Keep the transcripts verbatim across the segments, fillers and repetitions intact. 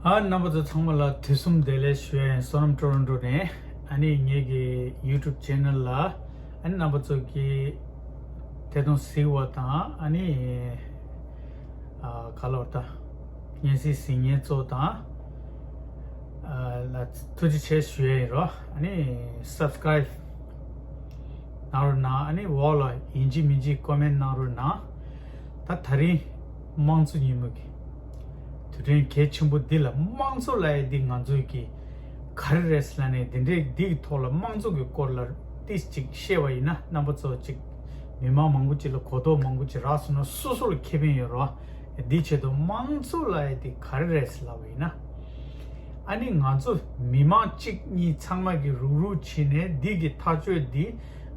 ཨ། རྣམ་པ་ཚོ་ཚང་མ་ལ་དུས་གསུམ་བདེ་ལེགས་ཞུ་ཡ་ཡིན། བསོད་ནམས་ཊོ་རོན་ཊོ་ནས། ཨ་ནི་ངེད་ཀྱི་ཡུ་ཊུབ་ཆེ་ནལ་ལ་ཨ་ནི་རྣམ་པ་ཚོ་གིས་དེ་དང་གཟིགས་པ་དང་། ཨ་ནི་ཨ་ག་ལོར་ད་སྙན་སེང་གཟིགས་མཁན་ཚོ་དང་ཨ་ལ་ཐུགས་རྗེ་ཆེ་ཞུ་ཡ་ཡིན་རོ། ཨ་ནི་སབ་སི་ཀ་རའིབ་གནང་རོགས་གནང་། ཨ་ནི་འོག་ལ་ཡིན་གཅིག་མིན་གཅིག་ཀོ་མེན་ཊི་གནང་རོགས་གནང་། ད་ད་རིང་དམངས་གཙོ་ཉིན་མོ་གི་དུས་དྲན་གལ་ཆེན་པོ་འདི་ལ། དམངས་གཙོ་ལབ་ཡ་འདི་ང་ཚོའི་གི་ག་རེ་རེད་ཟེར་ལབ་ནས། འདི་འདྲའི་འདི་གི་ཐོག་ལ་དམངས་གཙོ་གི་སྐོར་ལ་ཏིས་ཅིག་བཤད་པ་ཡིན་ན། རྣམ་པ་ཚོ་ཅིག་མི་མང་མང་པོ་ཅིག་ལ་གོ་རྟོགས་མང་པོ་ཅིག་རག་སོང་ན་སོ་སོ་ལ་ཁེ་ཕན་ཡོད་རོ། འདི་ཆེད་དུ་དམངས་གཙོ་ལབ་ཡ་འདི་ག་རེ་རེད་ཟེར་ལབ་པ་ཡིན་ན། ཨ་ནི་ང་ཚོ་མི་མང་གཅིག་གཉིས་ཚང་མ་གི་རུག་རུག་བྱས་ནས་འདི་གི་ཐག་གཅོད་འདི་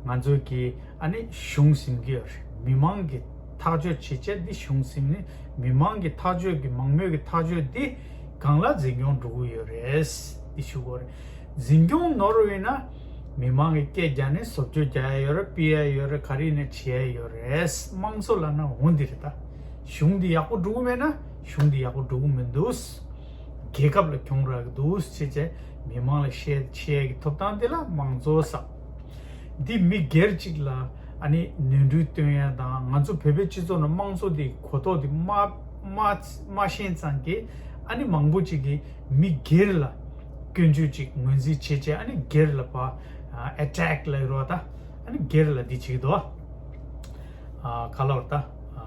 ང་ཚོ་གི་ཨ་ནི་གཞུང་ཟིན་གི་ཡོད་རེད། མི་མང་གི་ཐག་གཅོད་བྱེད་ཆེད་འདི་གཞུང་ཟིན་ནས། མི་མང་གི་ཐག་གཅོད་ཀྱི་མང་མོས་ཀྱི་ཐག་གཅོད་འདི་སྒང་ལ་འཛིན་སྐྱོང་འགྲོ་གི་ཡོད་རེད། འདི་ཞུ་དགོས་རེད། འཛིན་སྐྱོང་ནོར་བ་ཡིན་ན་མི་མང་གི་སྐད་རྒྱག་ནས་བཟོ་བཅོས་རྒྱག་ཡ་ཡོད་རེད། ཕུད་ཡ་ཡོད་རེད། ག་རེ་ཡིན་ན་བྱེད་ཡ་ཡོད་རེད། དམངས་གཙོ་ལབ་ན་འོ་འདི་རེད། ད་གཞུང་འདི་ཡག་པོ་འགྲོ་གི་མེད་ན་གཞུང་འདི་ཡག་པོ་འགྲོ་གི་མི་འདུག་རྒྱལ་ཁབ་ལ་གྱོང་རག་གི་འདུག་ཟེར་བྱས་མི་མང་ལ་བཤད་བཤད་ཀྱི་ཐོབ་ཐང་དེ་ལ་དམངས་གཙོ་ཟེར། འདི་མི་སྒེར་གཅིག་ལ་ཨ་ནི་ནོར་འཁྲུལ་སྟོན་ཡ་དང་། ང་ཚོ་བོད་པའི་སྤྱི་ཚོགས་ནང་དམངས་གཙོ་དེ་གོ་རྟོགས་དེ་མ་མ་མ་ཤེས་ཙང་གི་ཨ་ནི་མང་པོ་ཅིག་གིས་མི་སྒེར་ལ་སྐྱོན་བརྗོད་ཅིག་ངོས་འཛིན་བྱེད་བྱས། ཨ་ནི་སྒེར་ལ་ཕར་ཨ་ཊེག་ལབ་ཡོད་རེད་པ། ད་ཨ་ནི་སྒེར་ལ་འདི་བྱེད་ཀྱི་འདུག་ཨ་ག་ལབ་རེད། ད་ཨ་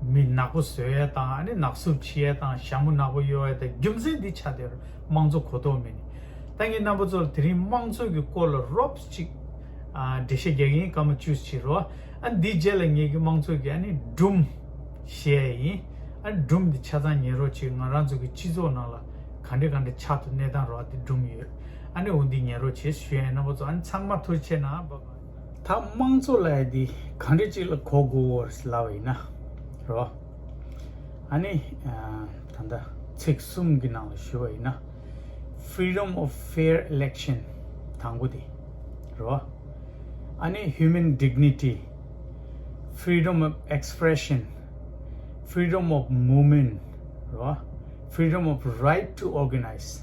མི་ནག་པོ་བཟོ་ཡ་དང་། ཨ་ནི་ནག་བསུབ་བྱེད་ཡ་དང་། ཞྭ་མོ་ནག་པོ་གཡོག་ཡ་དང་། རྒྱུ་མཚན་འདི་ཆགས་བསྡད་ཡོད་རེད། དམངས་གཙོ་གོ་རྟོགས་མེད་ནས། ད་ངས་རྣམ་པ་ཚོ་ལ་དེ་རིང་དམངས་གཙོ་གི་སྐོར་ལ་རོབ་ཅིག་ཨ་འགྲེལ་བཤད་རྒྱག་གི་ཡིན། སྐར་མ་བཅུ་ཅིག་རོ། ཨ་འདིའི་རྗེས་ལ་ངེད་ཀྱི་དམངས་གཙོ་གི་ཨ་ནི་སྒྲུང་བཤད་ཡ་ཡིན། ཨ་སྒྲུང་འདི་ཆ་ཚང་ཉན་རོགས་བྱེད། ང་རང་ཚོ་གི་སྤྱི་ཚོགས་ནང་ལ་ག་འདྲ་ག་འདྲ་ཆགས་འདུག་གནས་སྟངས་རོ། ཨ་འདི་སྒྲུང་ཡོད། ཨ་ནི་འོ་འདི་ཉན་རོགས་བྱེད་ཞུ་ཡ་ཡིན། རྣམ་པ་ཚོ་ཨ་ནི་ཚང་མ་ཐུགས་རྗེ་གནང་། ད་དམངས་གཙོ་ལབ་ཡ་འདི་ག་འདྲ་ཅིག་ལ་གོ་དགོས་པ་ལབ་པ་ཡིན་ན་རོ། ཨ་ནི་ཨ་ད་ལྟ་ཚིག་གསུམ་གྱི་ནང་ལ་ཞུ་བ་ཡིན་ན། Freedom of fair election དང་པོ་དེ་རོ། ཨ་ནི་human dignity, freedom of expression, freedom of movement རོ། Freedom of right to organize.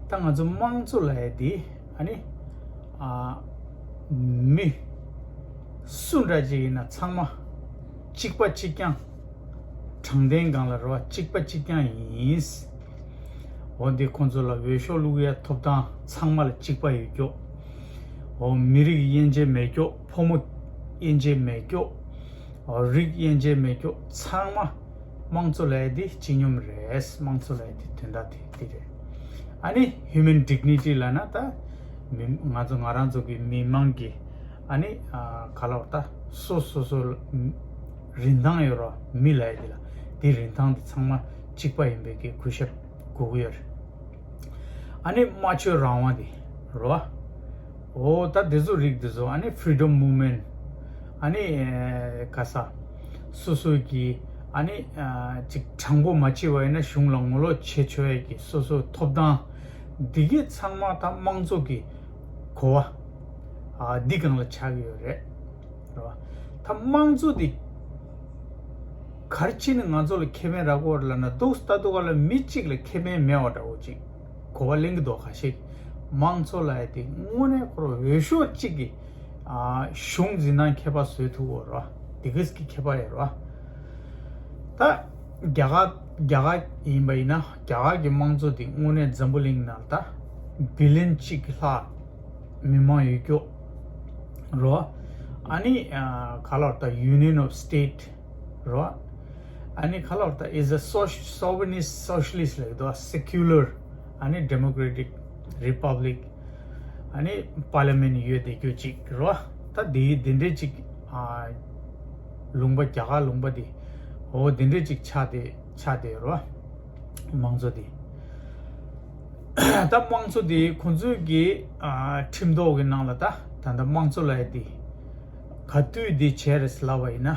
ད་ང་ཚོ་དམངས་གཙོ་ལབ་ཡ་འདི་ཨ་ནི་ཨ་མི་སུ་འདྲ་ཅིག་ཡིན་ན་ཚང་མ་གཅིག་པ་གཅིག་རྐྱང་། དྲང་བདེན་སྒང་ལ་རོ། གཅིག་པ་གཅིག་རྐྱང་ཡིན། འོ་འདི་ཁོང་ཚོ་ལ་འོས་ཤོག་བླུག་ཡ་ཐོབ་ཐང་ཚང་མ་ལ་གཅིག་པ་ཡོད་རྒྱུ། འོ་མི་རིགས་དབྱེ་འབྱེད་མེད་རྒྱུ། ཕོ་མོ་དབྱེ་འབྱེད་མེད་རྒྱུ། འོ་རིགས་དབྱེ་འབྱེད་མེད་རྒྱུ། ཚང་མ་དམངས་གཙོ་ལབ་ཡ་འདི་སྤྱི་སྙོམས་རེད། དམངས་གཙོ་ལབ་ཡ་འདི་དོན་དག་དེ་འདི་རེད། ཨ་ནི་human dignity ལབ་ན་ད་མི་ང་ཚོ་ང་རང་ཚོ་གི་མི་མང་གི་ཨ་ནི་ཨ་ག་ལབ་ད་སོ་སོ་སོ་རིན་ཐང་ཡོད་རོ། མི་ལབ་ཡ་འདི་ལ་འདི་རིན་ཐང་འདི་ཚང་མ་གཅིག་པ་ཡིན་པའི་གི་གུས་ཞབས་དགོས་ཀྱི་ཡོད་རེད། ཨ་ནི་སྨྲ་བརྗོད་རང་དབང་དེ་རེད་བ། འོ་ད་དེ་ཚོ་རིགས་དེ་ཚོ། ཨ་ནི་freedom movement། ཨ་ནི་ཨེ་ག་ས་སོ་སོ་གི་ཨ་ནི་ཨ་ཅིག་དྲང་པོ་མ་བྱས་པ་ཡིན་ན་གཞུང་ལ་ངོ་ལོག་བྱེད་ཆོག་ཡས་ཀྱི་སོ་སོའི་ཐོབ་ཐང་འདི་གས་ཚང་མ་ད་དམངས་གཙོ་གི་གོ་བ་ཨ་འདི་སྒང་ལ་ཆགས་ཀྱི་ཡོད་རེད། རེད་བ། ད་དམངས་གཙོ་འདི་ག་རེ་བྱས་ནས་ང་ཚོ་ལ་ཁེ་ཕན་རག་གི་ཡོད་རེད་ལབ་ན། འདུག་སེ་ལྟ་འདུག་ག་ལ་མི་གཅིག་ལ་ཁེ་ཕན་མེད་པ་འདྲ་བོ་ཅིག་གོ་བ་ལེན་གྱི་འདུག་ཁ་ཤས་ཀྱིས། དམངས་གཙོ་ལབ་ཡ་དེ་དངོས་གནས་ཁོ་རང་འོས་ཤོག་གཅིག་གིས་ཨ་གཞུང་འཛིན་སྟངས་ཁྱད་པར་བཟོ་ཐུབ་ཀྱི་ཡོད་རེད་བ། དེ་གས་ཀྱི་ཁྱད་པར་ཡོད་རེད་བ། ད་རྒྱ་གར་རྒྱ་གར་ཡིན་པ་ཡིན་ན་རྒྱ་གར་གྱི་དམངས་གཙོ་དེ་དངོས་གནས་འཛམ་བུ་གླིང་ནང་ད་བི་ལི་ཡན་གཅིག་ལྷག་མི་མང་ཡོད་རྒྱུ་རོ། ཨ་ནི་ཨ་ག་ལབ་ད་Union of State རོ། ཨ་ནི་ག་ལབ་ད་is a soc- sovereignist socialist ལབ་ཀྱི་འདུག secular ཨ་ནི་democratic republic ཨ་ནི་parliament ཡོད་བསྡད་རྒྱུ་ཅིག་རོ། ད་དེ་དེ་འདྲས་ཅིག་ཨ་ལུང་པ་རྒྱ་གར་ལུང་པ་དེ་འོ་དེ་འདྲས་ཅིག་ཆགས་བསྡད་ཆགས་བསྡད་རོ། དམངས་གཙོ་དེ། ད་དམངས་གཙོ་དེ་ཁོང་ཚོའི་གི་ཨ་ཁྲིམས་ཐོག་གི་ནང་ལ་ད་ད་ལྟ་དམངས་གཙོ་ལབ་ཡ་དེ་ག་དུས་དེ་བྱས་རེད་ལབ་པ་ཡིན་ན།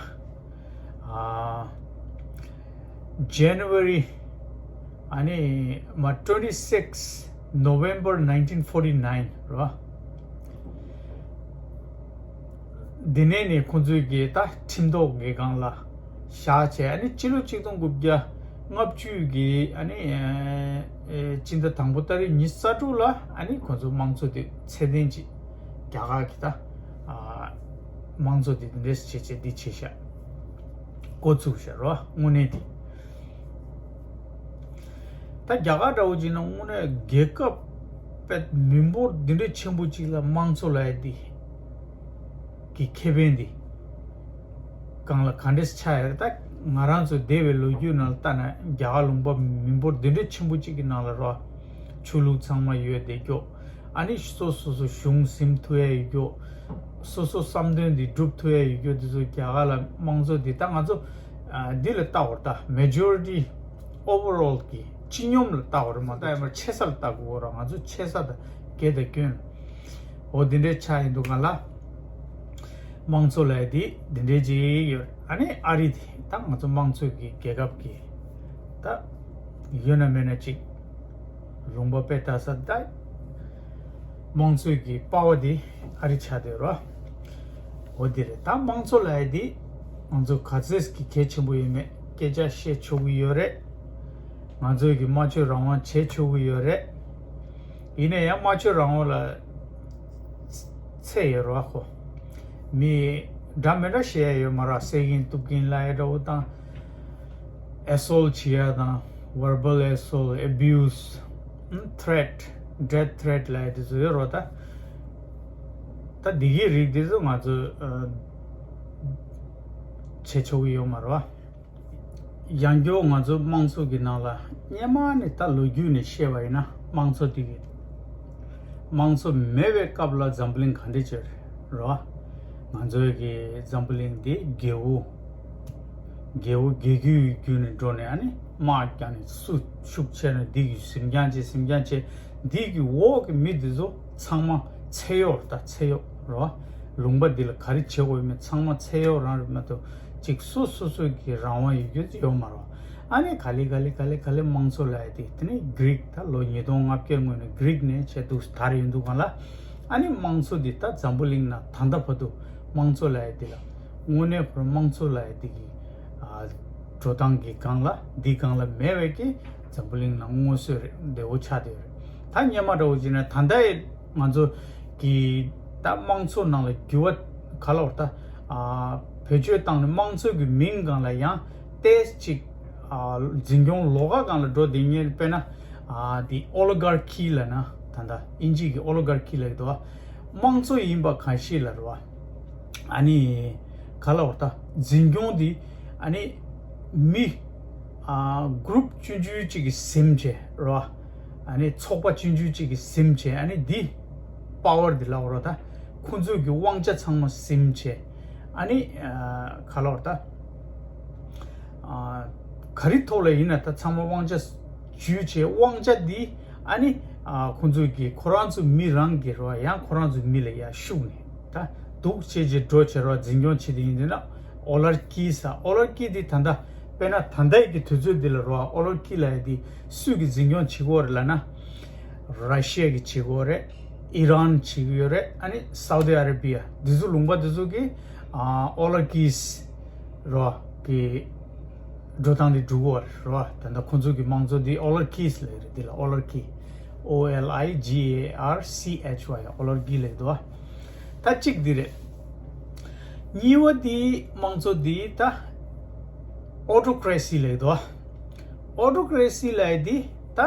ཨ་January ཨ་ནི་མ་twenty six November nineteen forty nine རེད་བ། འདི་ནས་ནས་ཁོང་ཚོའི་གི་ད་ཁྲིམས་ཐོག་གི་སྒང་ལ་བཞག་བྱས། ཨ་ནི་སྤྱི་ལོ་ཆིག་སྟོང་དགུ་བརྒྱ་ ལྔ་བཅུ་གི་ཨ་ནི་ཨེ་ཨེ་སྤྱི་ཟླ་དང་པོ་ཏ་རིག་ཉི་ཤུ་རྩ་དྲུག་ལ་ཨ་ནི་ཁོ་ཚོ་དམངས་གཙོ་དེ་ཚད་ལྡན་ཅིག་རྒྱ་གར་གྱི་ད་ཨ་དམངས་གཙོ་དེ་འདི་འདྲས་བྱས་བྱས་འདི་བྱས་ཤག་འགོ་བཙུགས་ཤག་རོ། དངོས་གནས་དེ་ད་རྒྱ་གར་འདྲ་བོ་ཅིག་ན་དངོས་གནས་རྒྱལ་ཁབ་དཔེ་མི་འབོར་འདི་འདྲས་ཆེན་པོ་ཅིག་ལ་དམངས་གཙོ་ལབ་ཡ་འདི་གི་ཁེ་ཕན་འདི་སྒང་ལ་ག་འདྲས་ཆགས་ཡོད་རེད། ད་ང་རང་ཚོ་འདས་པའི་ལོ་རྒྱུས་ནང་ལ་ལྟ་ན་རྒྱ་གར་ལུང་པ་མི་འབོར་འདི་འདྲས་ཆེན་པོ་ཅིག་གི་ནང་ལ་རོ། ཆོས་ལུགས་ཚང་མ་ཡོད་བསྡད་རྒྱུ། ཨ་ནི་སོ་སོ་སོ་གཞུང་ཟིན་ཐུབ་ཡ་ཡོད་རྒྱུ། སོ་སོ་བསམ་དོན་འདི་སྒྲུབ་ཐུབ་ཡ་ཡོད་རྒྱུ་འདི་ཚོ་རྒྱ་གར་ལ་དམངས་གཙོ་འདི་ད་ང་ཚོ་ཨ་འདི་ལ་ལྟ་བར་ད་མེ་ཇོ་རི་ཊི་ཨོ་ཝར་ཨོལ་གི་སྤྱི་སྙོམས་ལ་ལྟ་བར་མ་ལྟ་ཡ་མར་ཆེ་ས་ལ་ལྟ་དགོས་ར། ང་ཚོ་ཆེ་ས་དང་དགེ་དང་སྐྱོན་འོ་འདི་འདྲའི་ཆ་ཡིན་འདུག་ག་ལ། དམངས་གཙོ་ལབ་ཡ་འདི་འདི་འདྲའི་ཅིག་ཡོད། ཨ་ནི་ཨ་རི་དེ་ད་ང་ཚོ་དམངས་གཙོ་གི་རྒྱལ་ཁབ་ཀྱི་ད་ཡོད་ན་མེད་ན་ཅིག་ལུང་པ་དཔེ་ལྟ་ས་ད་དམངས་གཙོ་གི་པ་ཝར་དེ་ཨ་རི་ཆགས་བསྡད་རོ། འོ་དེ་རེད། ད་དམངས་གཙོ་ལབ་ཡ་དེ་ང་ཚོ་ག་ཚོད་ཀྱི་གལ་ཆེན་པོ་ཡོད་མེད་སྐད་ཆ་བཤད་ཆོག་གི་ཡོད་རེད། ང་ཚོ་གི་སྨྲ་བརྗོད་རང་དབང་བྱེད་ཆོག་གི་ཡོད་རེད། ཡིན་ན་ཡང་སྨྲ་བརྗོད་རང་དབང་ལ་ཚད་ཡོད་རེད་བ་ཁོ། མི་འདྲ་མི་འདྲ་བཤད་ཡ་ཡོད་མ་རེད། བསད་གིན་གཏུབ་གིན་ལབ་ཡ་འདྲ་བོ་དང་། assault བྱེད་ཡ་དང་verbal assault, abuse, threat, death threat ལབ་ཡ་དེ་ཚོ་ཡོད་རེད་བ། ད་ད་འདི་གི་རིགས་དེ་ཚོ་ང་ཚོས་ཨ་བྱེད་ཆོག་གི་ཡོད་མ་རེད་བ། ཡང་སྐྱར་ང་ཚོ་དམངས་གཙོ་གི་ནང་ལ་སྔོན་མ་ནས་ད་ལོ་རྒྱུས་ནས་བཤད་པ་ཡིན་ན་དམངས་གཙོ་དེ་གི་དམངས་གཙོ་མེད་པའི་སྐབས་ལ་འཛམ་བུ་གླིང་ག་འདྲ་བྱས་རེད་བ། ང་ཚོའི་གི་འཛམ་བུ་གླིང་འདི་རྒྱལ་པོ་རྒྱལ་པོ་རྒྱལ་རྒྱུད་བརྒྱུད་ནས་འགྲོ་ནས་ཨ་ནི་དམག་རྒྱག་ནས་སུ་ཤུགས་ཆེ་ན་འདི་གི་ཟིང་རྐྱང་བྱེད་ཟིང་རྐྱང་བྱེད། འདི་གི་འོག་གི་མི་འདི་ཚོ་ཚང་མ་ཚེ་གཡོག་རེད། ད་ཚེ་གཡོག་རེད་བ། ལུང་པ་འདི་ལ་ག་རེ་བྱེད་དགོས་ཡོད་མེད་ཚང་མ་ཚེ་གཡོག་རང་རེད་མ་གཏོགས་ཅིག་སོ་སོ་སོ་གི་རང་དབང་ཡོད་རྒྱུ་ཡོད་མ་རེད་བ། ཨ་ནི་ག་ལེ་ག་ལེ་ག་ལེ་ག་ལེ་དམངས་གཙོ་ལབ་ཡ་དེ་དེ་ནི་གྷི་རིག་ད་ལོ་ཉིས་སྟོང་ལྔ་བརྒྱ་སྔོན་ནས་གྷི་རིག་ནས་བྱས་འདུག་དར་ཡོང་འདུག་གང་ལ། ཨ་ནི་དམངས་གཙོ་འདི་ད་འཛམ་བུ་གླིང་ན་ད་ལྟ་བར་དུ་དམངས་གཙོ་ལབ་ཡ་འདི་ལ་དངོས་གནས་ཁོ་རང་དམངས་གཙོ་ལབ་ཡ་འདི་གི་ཨ་འགྲོ་སྟངས་ཀྱི་སྒང་ལ་འདི་སྒང་ལ་མེད་པའི་གི་འཛམ་བུ་གླིང་ནང་དངོས་གསོལ་རེད་བདེ་བོ་ཆགས་བསྡད་ཡོད་རེད། ད་སྔོན་མ་འདྲ་བོ་བྱས་ན་ད་ལྟ་ཡི་ང་ཚོ་གི་ད་དམངས་གཙོ་ནང་ལ་འགྱུར་བ་ག་ལ་བར་ད་ཨ་བེད་སྤྱོད་བཏང་ནས་དམངས་གཙོ་གི་མིང་སྒང་ལ་ཡང་ཏོག་ཙམ་ཅིག་ཨ་འཛིན་སྐྱོང་ལོགས་ཀ་སྒང་ལ་འགྲོ་བསྡད་མཁན་དཔེར་ན་ཨ་འདི་ཨོ་ལི་གར་ཁི་ལབ་ན་ད་ལྟ་དབྱིན་ཇི་གི་ཨོ་ལི་གར་ཁི་ལབ་ཀྱི་འདུག་བ། དམངས་གཙོ་ཡིན་པ་གང་ཞིག་ལ་རེད་བ། ཨ་ནི་ག་ལ་བར་ད་འཛིན་སྐྱོང་འདི་ཨ་ནི་མི་ཨ་གུ་རུབ་ཆུང་ཆུང་གཅིག་གིས་ཟིན་བྱས་རེད་བ། ཨ་ནི་ཚོགས་པ་ཆུང་ཆུང་གཅིག་གིས་ཟིན་བྱས་ཨ་ནི་འདི་པ་ཝར་འདི་ལ་བར་ད་ཁོང་ཚོས་ཀྱི་དབང་ཆ་ཚང་མ་ཟིན་བྱས་ཨ་ནི་ཨ་ག་ལ་བར་ད་ཨ་ག་རེ་ཐོག་ལ་ཡིན་ན་ད་ཚང་མ་དབང་ཆ་ཇུས་བྱས་དབང་ཆ་འདི་ཨ་ནི་ཨ་ཁོང་ཚོས་ཀྱི་ཁོ་རང་ཚོ་མི་རང་གི་རེད་བ། ཡང་ཁོ་རང་ཚོ་མི་ལ་ཡར་ཤུགས་ནས་ད་འདུག་བྱས་བྱས་འགྲོ་བྱས་རེད་བ། འཛིན་སྐྱོང་བྱེད་དེ་ཡིན་དུས་ན་ཨོ་ལར་ཀི་ས་ཨོ་ལར་ཀི་འདི་ད་ལྟ་དཔེར་ན་ད་ལྟའི་གི་དུས་ཚོད་འདི་ལ་རེད་བ། ཨོ་ལར་ཀི་ལབ་ཡ་འདི་སུས་ཀྱི་འཛིན་སྐྱོང་བྱེད་ཀྱི་ཡོད་རེད་ལབ་ན་ར་ཤི་ཡ་གིས་བྱེད་ཀྱི་ཡོད་རེད། ཨི་རན་བྱེད་ཀྱི་ཡོད་རེད། ཨ་ནི་སའུ་དི་ཨ་རེ་བི་ཡ་འདི་ཚོ་ལུང་པ་འདི་ཚོ་གི་ཨ་ཨོ་ལར་ཀིས་རེད་བ་གི་འགྲོ་སྟངས་འདི་འགྲོ་གི་ཡོད་རེད་བ། ད་ལྟ་ཁོང་ཚོ་གི་དམངས་གཙོ་འདི་ཨོ་ལར་ཀིས་ལབ་ཡ་རེད། འདི་ལ་ཨོ་ལར་ཀི། O L I G A R C H Y ཨོ་ལར་ཀི་ལབ་ཀྱི་འདུག་བ། ད་གཅིག་འདི་རེད། གཉིས་པ་འདི་དམངས་གཙོ་འདི་ད་ཨོ་ཊོ་ཀེ་རེ་སི་ལབ་ཀྱི་འདུག་བ། ཨོ་ཊོ་ཀེ་རེ་སི་ལབ་ཡ་འདི་ད་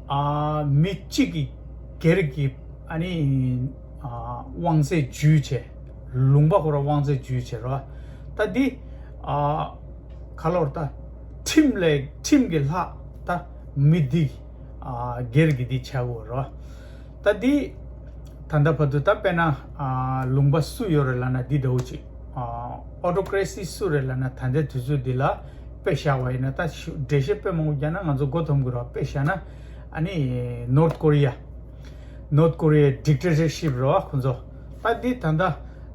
ཨ་མི་གཅིག་གི་སྒེར་གྱི་ཨ་ནི་ཨ་དབང་ཚད་ཇུས་བྱས། ལུང་པ་ཁོ་རང་དབང་ཚད་ཇུས་བྱས་རེད་བ། ད་འདི་ཨ་ག་ལ་བར་ད་ཁྲིམས་ལས་ཁྲིམས་ཀྱི་ལྷག་ད་མི་འདི་ཨ་སྒེར་གྱི་འདི་བྱ་དགོས་རེད་བ། ད་འདི་ད་ལྟ་བར་དུ་ད་དཔེར་ན་ཨ་ལུང་པ་སུ་ཡོད་རེད་ལབ་ན་འདི་འདྲ་བོ་ཅིག་ཨ་ཨོ་ཊོ་ཀེ་རེ་སི་སུ་རེད་ལབ་ན་ད་ལྟའི་དུས་ཚོད་འདི་ལ་དཔེ་བཞག་པ་ཡིན་ན་ད་ཤུ་འགྲེལ་བཤད་དཔེ་མང་པོ་རྒྱག་ན་ང་ཚོ་མགོ་འཐོམ་གི་རེད་བ། དཔེ་བཞག་ན་ཨ་ནི་ནོར་ཐ་ཀོ་རི་ཡ། ནོར་ཐ་ཀོ་རི་ཡའི་ཌིག་ཊེ་ཊར་ཤིབ་རེད་བ་ཁོང་ཚོ། ད་འདི་ད་ལྟ་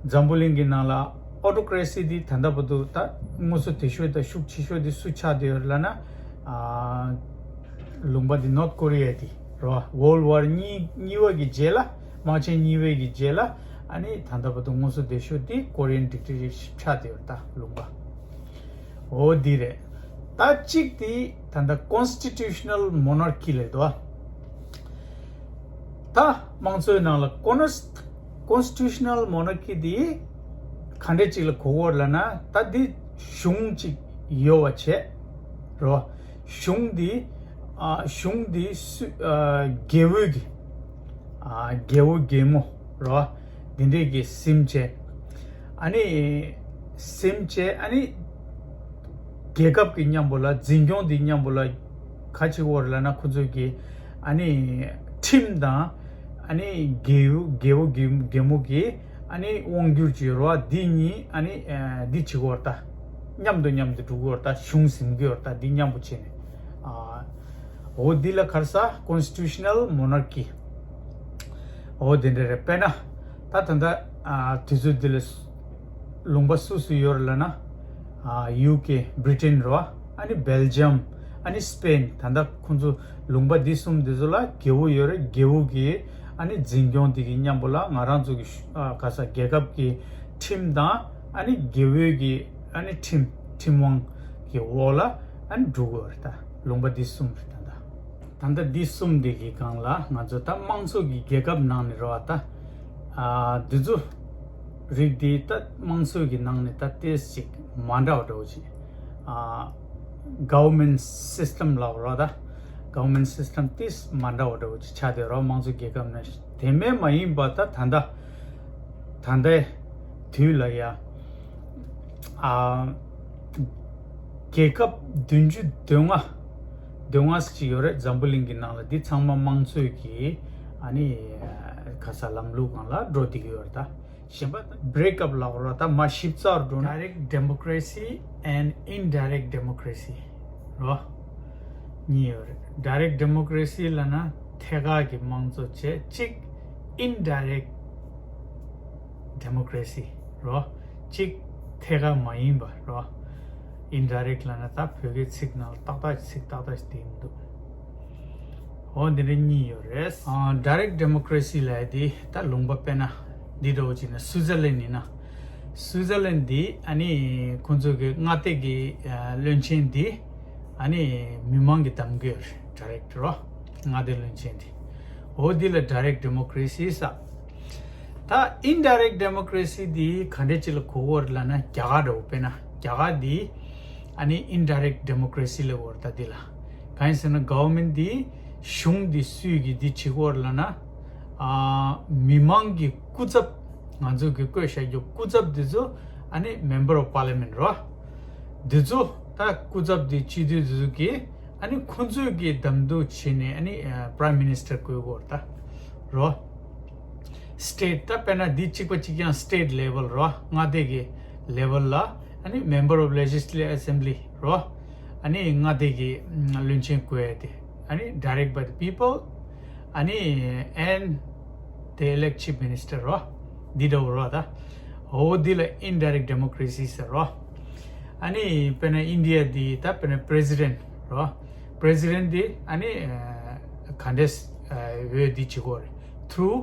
འཛམ་བུ་གླིང་གི་ནང་ལ་ཨོ་ཊོ་ཀེ་རེ་སི་འདི་ད་ལྟ་བར་དུ་ད་དངོས་སུ་དེ་ཤོས་དང་ཤུགས་ཆེ་ཤོས་འདི་སུ་ཆགས་བསྡད་ཡོད་རེད་ལབ་ན། ཨ་ལུང་པ་འདི་ནོར་ཐ་ཀོ་རི་ཡ་འདི་རེད་བ། ཝོལ་ཌི་ཝར་གཉིས་གཉིས་པ་གི་རྗེས་ལ་དམག་ཆེན་གཉིས་པའི་གི་རྗེས་ལ་ཨ་ནི་ད་ལྟ་བར་དུ་དངོས་སུ་དེ་ཤོས་འདི་ཀོ་རི་ཡན་ཌིག་ཊེ་ཊར་ཤིབ་ཆགས་བསྡད་ཡོད་རེད་ད་ལུང་པ། འོ་འདི་རེད། ད་གཅིག་དེ་ད་ལྟ་Constitutional Monarchy ལབ་འདུག་བ། ད་དམངས་གཙོའི་ནང་ལ་Cons- Constitutional Monarchy དེ་ག་འདྲ་ཅིག་ལ་གོ་དགོས་ལབ་ན། ད་འདི་གཞུང་ཅིག་ཡོད་པ་བྱས་རོ། གཞུང་འདི་ཨ་གཞུང་འདི་སུ་ཨ་རྒྱལ་པོའི་གི་ཨ་རྒྱལ་པོ་རྒྱལ་མོ་རོ། འདི་འདྲས་ཀྱིས་ཟིན་བྱས། ཨ་ནི་ཟིན་བྱས། ཨ་ནི་རྒྱལ་ཁབ་ཀྱི་མཉམ་པོ་ལ་འཛིན་སྐྱོང་འདི་མཉམ་པོ་ལ་ག་བྱེད་དགོས་རེད་ལབ་ན། ཁོ་ཚོས་ཀྱི་ཨ་ནི་ཁྲིམས་དང་། ཨ་ནི་རྒྱལ་པོ་རྒྱལ་པོ་རྒྱལ་རྒྱལ་མོ་གི་ཨ་ནི་དབང་བསྒྱུར་བྱེད་རོགས། འདི་གཉིས་ཨ་ནི་ཨ་འདི་བྱེད་དགོས་རེད། ད་མཉམ་དུ་མཉམ་དུ་འགྲོ་དགོས་རེད། ད་གཞུང་ཟིན་དགོས་རེད། ད་འདི་མཉམ་པོ་བྱས་ནས་ཨ། འོ་འདི་ལ་ག་རེ་ཟེར། Constitutional Monarchy། འོ་དེ་འདྲ་རེད། དཔེར་ན་ད་ད་ལྟ་ཨ་དུས་ཚོད་འདི་ལ་ལུང་པ་སུ་སུ་ཡོད་རེད་ལབ་ན། ཨ་ཡུ་ཀེ་བྷི་རི་ཊན་རེད་བ། ཨ་ནི་སྦེལ་ཇམ། ཨ་ནི་སི་པེན། ད་ལྟ་ཁོང་ཚོ་ལུང་པ་འདི་གསུམ་འདི་ཚོ་ལ་རྒྱལ་པོ་ཡོད་རེད། རྒྱལ་པོ་གི་ཨ་ནི་འཛིན་སྐྱོང་འདི་གི་མཉམ་པོ་ལ་ང་རང་ཚོ་གི་ཨ་ག་ས་རྒྱལ་ཁབ་ཀྱི་ཁྲིམས་དང་། ཨ་ནི་རྒྱལ་པོའི་གི་ཨ་ནི་ཁྲིམས་ཁྲིམས་དབང་གི་འོག་ལ་ཨ་ནི་འགྲོ་དགོས་རེད། ད་ལུང་པ་འདི་གསུམ་རེད། ད་ལྟ། ད་ལྟ་འདི་གསུམ་འདི་གི་སྒང་ལ་ང་ཚོ་ད་དམངས་གཙོ་གི་རྒྱལ་ཁབ་ནང་ནས་རེད་བ། ད་ཨ་འདི་ཚོ་རིགས་འདི་ད་དམངས་གཙོ་གི་ནང་ནས་ད་ཏོག་ཙམ་མ་འདྲ་བ་འདྲ་བོ་ཅིག་ཨ་government system ལབ་རེད་བ། ད་government system ཏོག་ཙམ་མ་འདྲ་བ་འདྲ་བོ་ཅིག་ཆགས་བསྡད་རེད་བ། དམངས་གཙོ་རྒྱལ་ཁབ་ནང་དེ་མིན་པ་ད་ད་ལྟ་ད་ལྟའི་དུས་ལ་ཡ། ཨ་རྒྱལ་ཁབ་བདུན་ཅུ་དོན་ལྔ། དོན་ལྔ་ཞིག་ཡོད་རེད། འཛམ་བུ་གླིང་གི་ནང་ལ། འདི་ཚང་མ་དམངས་གཙོའི་གི་ཨ་ནི་ག་ས་ལམ་ལུགས་སྒང་ལ་འགྲོ་བསྡད་ཀྱི་ཡོད་རེད། ད་གཞན་པ་break up ལབ་རེད་བ། ད་མར་ཞིབ་ཚགས་འགྲོ་ན། Direct democracy and indirect democracy རོ། གཉིས་ཡོད་རེད། Direct democracy ལབ་ན་ཐད་ཀར་གྱི་དམངས་གཙོ་བྱས། གཅིག་indirect democracy རོ། གཅིག་ཐད་ཀར་མ་ཡིན་པ་རོ། Indirect ལབ་ན་ད་བོད་སྐད་ཚིག་ནང་ལ་ཏག་ཏག་ཅིག་ཚིག་ཏག་ཏག་ཅིག་བསྡད་མི་འདུག་འོ་འདི་འདྲ་གཉིས་ཡོད་རེད། ཨ་Direct democracy ལབ་ཡ་འདི་ད་ལུང་པ་དཔེར་ན་འདི་འདྲ་བོ་ཅིག་ན་སུའི་ཛར་ལན་ཡིན་ན། སུའི་ཛར་ལན་འདི་ཨ་ནི་ཁོང་ཚོ་གི་མངའ་སྡེ་གི་ཨ་བློན་ཆེན་འདི་ཨ་ནི་མི་མང་གིས་འདེམས་ཀྱི་ཡོད་རེད། Direct རོ། མངའ་སྡེ་བློན་ཆེན་འདི། འོ་འདི་ལ་Direct democracy ཟེར། ད་indirect democracy འདི་ག་འདྲ་ཅིག་ལ་གོ་གི་ཡོད་རེད་ལབ་ན། རྒྱ་གར་འདྲ་བོ། དཔེར་ན་རྒྱ་གར་འདི་ཨ་ནི་indirect democracy ལབ་ཀྱི་ཡོད་རེད། ད་འདི་ལ་གང་ཡིན་ཟེར་ན། government འདི་གཞུང་འདི་སུས་ཀྱིས་འདི་བྱེད་ཀྱི་ཡོད་རེད་ལབ་ན། ཨ་མི་མང་གི་སྐུ་ཚབ། ང་ཚོ་གི་བསྐོས་བཞག་རྒྱུ་སྐུ་ཚབ་འདི་ཚོ་ཨ་ནི་member of parliament རོ། འདི་ཚོ་ད་སྐུ་ཚབ་འདི་སྤྱི་འཐུས་འདི་ཚོ་གིས་ཨ་ནི་ཁོང་ཚོས་ཀྱིས་འདེམས་སྒྲུག་བྱས་ནས་ཨ་ནི་ཨ་prime minister བསྐོ་གི་ཡོད་རེད་ད་རོ། state ད་དཔེར་ན་འདི་གཅིག་པ་གཅིག་རྐྱང་state level རོ། མངའ་སྡེ་གི་level ལ་ཨ་ནི་member of legislative assembly རོ། ཨ་ནི་མངའ་སྡེ་གི་ཨམ་བློན་ཆེན་བསྐོ་ཡ་དེ་ཨ་ནི་direct by the people ཨ་ནི་and they elect chief minister རོ། འདི་འདྲ་བོ་རོ། ད་འོ་འདི་ལ་indirect democracy ཟེར་རོ། ཨ་ནི་དཔེར་ན་ཨིན་ཌི་ཡ་འདི་ད་དཔེར་ན་president རོ། president འདི་ཨ་ནི་ཨ་ག་འདྲས་ཨ་འོས་འདི་བྱེད་ཀྱི་ཡོད་རེད། through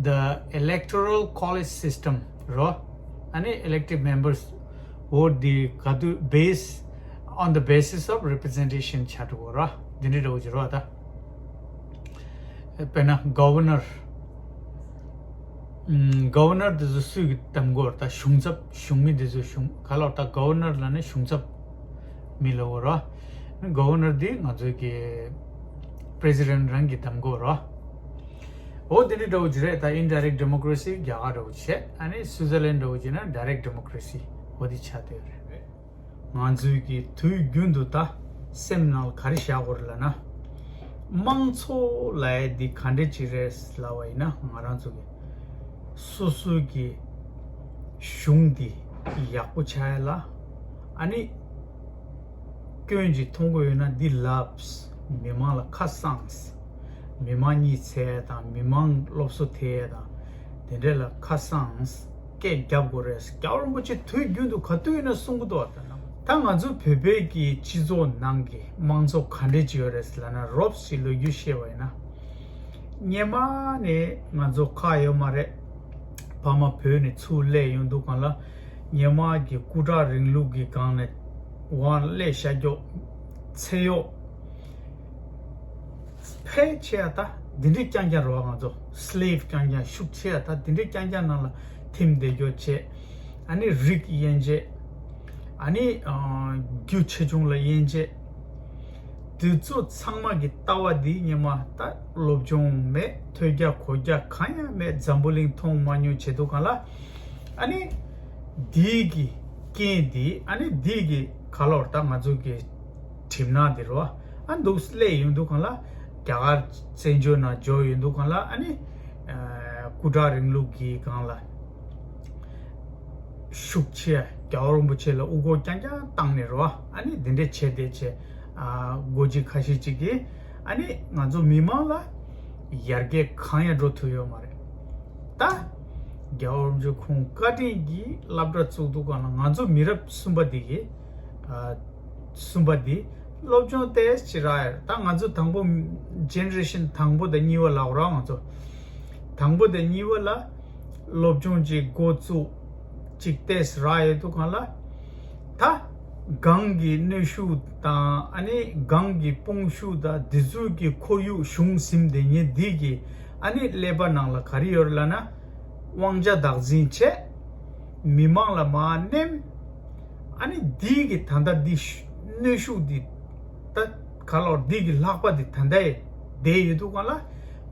the electoral college system རོ། ཨ་ནི་elected members vote འདི་ག་དུས་based on the basis of representation ཆགས་འགྲོ་གི་རོ། འདི་འདྲ་འདྲ་བོ་ཅིག་རོ། ད་དཔེར་ན་governor ཨམ་governor འདི་ཚོ་སུས་ཀྱིས་འདེམས་ཀྱི་ཡོད་རེད། ད་གཞུང་ཚབ། གཞུང་མི་འདི་ཚོ་གཞུང་ག་ལབ། ད་governor ལབ་ན་གཞུང་ཚབ་མི་ལབ་ཀྱི་ཡོད་རེད། governor འདི་ང་ཚོའི་གི་president རང་གིས་འདེམས་ཀྱི་ཡོད་རེད། འོ་དེ་འདྲ་འདྲ་བོ་ཅིག་རེད། ད་indirect democracy རྒྱ་གར་འདྲ་བོ་བྱས། ཨ་ནི་སུའི་ཛར་ལན་འདྲ་བོ་བྱས་ན་direct democracy འོ་དེ་ཆགས་བསྡད་ཡོད་རེད། ང་ཚོའི་གི་དུས་རྒྱུན་དུ་ད་སེམས་ནང་ལ་ག་རེ་བཞག་དགོས་རེད་ལབ་ན། དམངས་གཙོ་ལབ་ཡ་འདི་ག་འདྲ་ཅིག་རེད་ལབ་པ་ཡིན་ན། ང་རང་ཚོ་གི་སོ་སོའི་གི་གཞུང་འདི་ཡག་པོ་ཆགས་ཡ་ལ། ཨ་ནི་སྐྱོན་ཅིག་མཐོང་གི་ཡོད་ན་འདི་ལབ། མི་མང་ལ་ཁ་གསང་། མི་མང་གཉིད་སད་ཡ་དང་མི་མང་སློབ་གསོ་ཐེབས་ཡ་དང་དེ་འདྲ་ལ་ཁ་གསང་། སྐད་རྒྱབ་དགོས་རེད། རྒྱལ་བ་རིན་པོ་ཆེ་དུས་རྒྱུན་དུ་ག་དུས་ཡིན་ན་གསུང་གི་འདུག་བ། ད་ང་ཚོ་བོད་པའི་གི་སྤྱི་ཚོགས་ནང་གི་དམངས་གཙོ་ག་འདྲས་ཅིག་ཡོད་རེད་ལབ་ན། རོབ་ཙམ་ལོ་རྒྱུས་བཤད་པ་ཡིན་ན། སྔོན་མ་ནས་ང་ཚོ་ཁག་ཡོད་མ་རེད། ཕ་མ་བོད་ནས་ཚུར་སླེབས་ཡོང་དུས་སྒང་ལ། སྔོན་མ་གི་སྐུ་དྲག་རིང་ལུགས་ཀྱི་སྒང་ནས་ ཝང་ལས་བྱ་རྒྱོ། ཚེ་གཡོག་ཕལ་ཆེ་བ་ད་འདི་འདྲའི་རྐྱང་རྐྱང་རེད་བ། ང་ཚོ་སི་ལེབ་རྐྱང་རྐྱང་ཤུགས་ཆེ་བ་ད་འདི་འདྲའི་རྐྱང་རྐྱང་ནང་ལ་ཐིམ་བསྡད་རྒྱོ་བྱས། ཨ་ནི་རིགས་དབྱེ་འབྱེད། ཨ་ནི་ཨ་རྒྱུ་ཆེ་ཆུང་ལ་དབྱེ་འབྱེད། དེ་ཚོ་ཚང་མ་གི་ལྟ་བ་འདི་ཉི་མ་ད་སློབ་སྦྱོང་མེད། ཐོས་རྒྱ་གོ་རྒྱ་གང་ཡང་མེད། འཛམ་བུ་གླིང་མཐོང་མ་མྱོང་བྱེད་དུས་གང་ལ། ཨ་ནི་འདི་གི་རྐྱེན་འདི། ཨ་ནི་འདི་གི་ག་ལོར་ད་ང་ཚོ་གི་གྲིབ་ནག་འདི་རོ། ཨ་འདུག་སླེབས་ཡོང་དུས་གང་ལ། རྒྱ་གར་བཙན་བྱོལ་ནང་འབྱོར་ཡོང་དུས་གང་ལ། ཨ་ནི་ཨ་སྐུ་དྲག་རིང་ལུགས་ཀྱི་སྒང་ལ་ཤུགས་ཆེ། རྒྱལ་བ་རིན་པོ་ཆེ་ལ་དབུ་སྐོར་རྐྱང་རྐྱང་བཏང་ནས་རོ། ཨ་ནི་འདི་འདྲས་བྱས་བསྡད་བྱས། ཨ་སྒོ་འབྱེད་ཁ་ཤས་ཅིག་གིས། ཨ་ནི་ང་ཚོ་མི་མང་ལ་ཡར་རྒྱས་གང་ཡང་འགྲོ་ཐུབ་ཡོད་མ་རེད། ད་རྒྱལ་བ་རིན་པོ་ཆེ་ཁོང་བཀའ་དྲིན་གྱིས་སློབ་གྲྭ་བཙུགས་འདུག་ག་ན། ང་ཚོ་མི་རབས་གསུམ་པ་འདི་གིས་ཨ་གསུམ་པ་འདི་སློབ་སྦྱོང་ཏོག་ཙམ་རག་ཡོད། ད་ང་ཚོ་དང་པོ་ཇེ་ནེ་རེ་ཤན་དང་པོ་དང་གཉིས་པ་ལབ་རོགས། ང་ཚོ་དང་པོ་དང་གཉིས་པ་ལ་སློབ་སྦྱོང་ཅིག་འགོ་བཙུགས། ཅིག་ཏོག་ཙམ་རག་ཡོད་དུས་གང་ལ། ད་གང་གི་གནོན་ཤུགས་དང་། ཨ་ནི་གང་གི་དཔུང་ཤུགས་དང་། འདི་ཚོ་གི་ཁོར་ཡུག་གཞུང་ཟིན་བསྡད་མཁན་འདི་གི་ཨ་ནི་ཀླད་པ་ནང་ལ་ག་རེ་ཡོད་རེད་ལབ་ན། དབང་ཆ་བདག་འཛིན་བྱས། མི་མང་ལ་མར་མནན། ཨ་ནི་འདི་གི་ད་ལྟ་འདི་གནོན་ཤུགས་འདི་ད་ག་ལོར་འདི་གི་ལྷགས་པ་འདི་ད་ལྟ་ཡང་བསྡད་ཡོད་དུས་གང་ལ།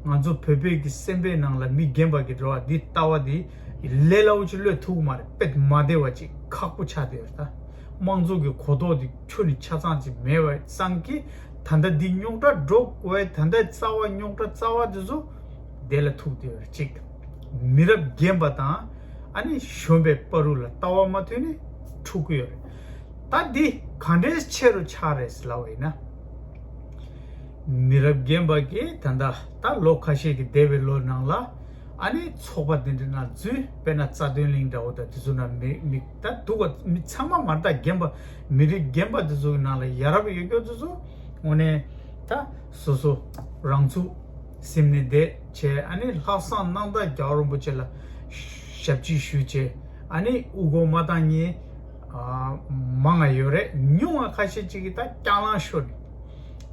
ང་ཚོ་བོད་པའི་གི་སེམས་པའི་ནང་ལ་མི་རྒན་པ་གི་འགྲོ་བ་འདི་ལྟ་བ་འདི་ལས་སླ་བོ་ཅིག་གློད་ཐུབ་ཀྱི་མ་རེད། དཔེ་མ་བདེ་བ་ཅིག་ཁག་པོ་ཆགས་བསྡད་ཡོད་རེད། ད་དམངས་གཙོ་གི་གོ་རྟོགས་འདི་ཁྱོན་ནས་ཆ་ཚང་ཅིག་མེད་པ་ཙང་གིས། ད་ལྟ་འདི་རྙོག་དྲ་སྒྲོག་དགོས་པའི་ད་ལྟ་རྩ་བ་རྙོག་དྲ་རྩ་བ་འདི་ཚོ་བསྡད་ལ་ཐུག་བསྡད་ཡོད་རེད། གཅིག་མི་རབས་རྒན་པ་དང་ཨ་ནི་གཞོན་པའི་བར་དུ་ལ་ལྟ་བ་མ་མཐུན་ནས་འཁྲུག་གི་ཡོད་རེད། ད་འདི་ག་འདྲའི་ཆེ་རུ་ཆགས་རེད་ལབ་པ་ཡིན་ན། མི་རབས་རྒན་པ་གིས་ད་ལྟ་ད་ལོ་ཁ་ཤས་ཀྱི་འདས་པའི་ལོ་ནང་ལ་ཨ་ནི་ཚོགས་པ་འདི་འདྲ་ནང་འཛུལ། དཔེར་ན་རྩ་དོན་གླིང་འདྲ་བོ་དང་དེ་ཚོ་ནང་མི་མི་ད་འདུག་ག་མི་ཚང་མ་མ་རེད། ད་རྒན་པ་མི་རིགས་རྒན་པ་དེ་ཚོ་གི་ནང་ལ་ཡ་རབས་ཡོད་རྒྱུ་དེ་ཚོ་དངོས་གནས་ད་སོ་སོ་རང་ཚུགས་ཟིན་ནས་བསྡད་བྱས། ཨ་ནི་ལྷག་བསམ་རྣམ་དག་རྒྱལ་བ་རིན་པོ་ཆེ་ལ་ཞབས་ཕྱི་ཞུས་བྱས། ཨ་ནི་དབུ་སྐོར་མ་བཏང་མཁན་ཨ་མང་ང་ཡོད་རེད། ཉུང་ང་ཁ་ཤས་ཅིག་གིས་ད་རྐྱང་ལངས་ཤོར་ནས་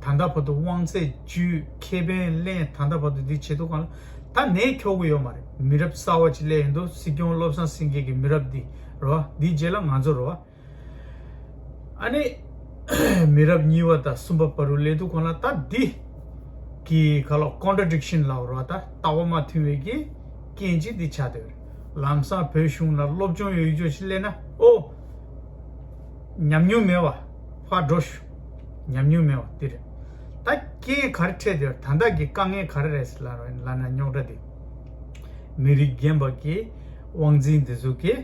ད་ལྟ་བར་དུ་དབང་ཚད་བརྒྱུད། ཁེ་ཕན་ལེན། ད་ལྟ་བར་དུ་འདི་བྱེད་དུས་གང་ལ་ད་ནད་འཁྱོག་གི་ཡོད་མ་རེད། མི་རབས་གསར་བ་ཅིག་སླེབས་ཡོང་དུས། སྲིད་སྐྱོང་བློ་བཟང་སེང་གེ་གི་མི་རབས་འདི་རེད་བ། འདིའི་རྗེས་ལ་ང་ཚོ་རེད་བ། ཨ་ནི་མི་རབས་གཉིས་པ་དང་གསུམ་པ་བར་དུ་སླེབས་དུས་གང་ལ་ད་འདི་གི་ག་ལ་ཀོན་ཊྲ་ཌིག་ཤན་ལབ་རོ། ད་ལྟ་བ་མ་མཐུན་པའི་གི་རྐྱེན་གཅིག་འདི་ཆགས་བསྡད་ཡོད་རེད། ལམ་སང་བོད་གཞུང་ལ་སློབ་སྦྱོང་ཡོད་རྒྱུ་ཞིག་སླེབས་ན། ཨོ་ཉམས་མྱོང་མེད་པ་ཕར་འགྲོ་ཞུ། ཉམས་མྱོང་མེད་པ་འདི་རེད། ད་རྐྱེན་ག་རེ་འཕྲད་བསྡད་ཡོད་རེད། ད་ལྟ་གི་དཀའ་ངལ་ག་རེ་རེད་ལབ་ན་རྙོག་དྲ་འདི། མི་རིགས་རྒན་པ་གིས་དབང་འཛིན་འདི་ཚོ་གིས་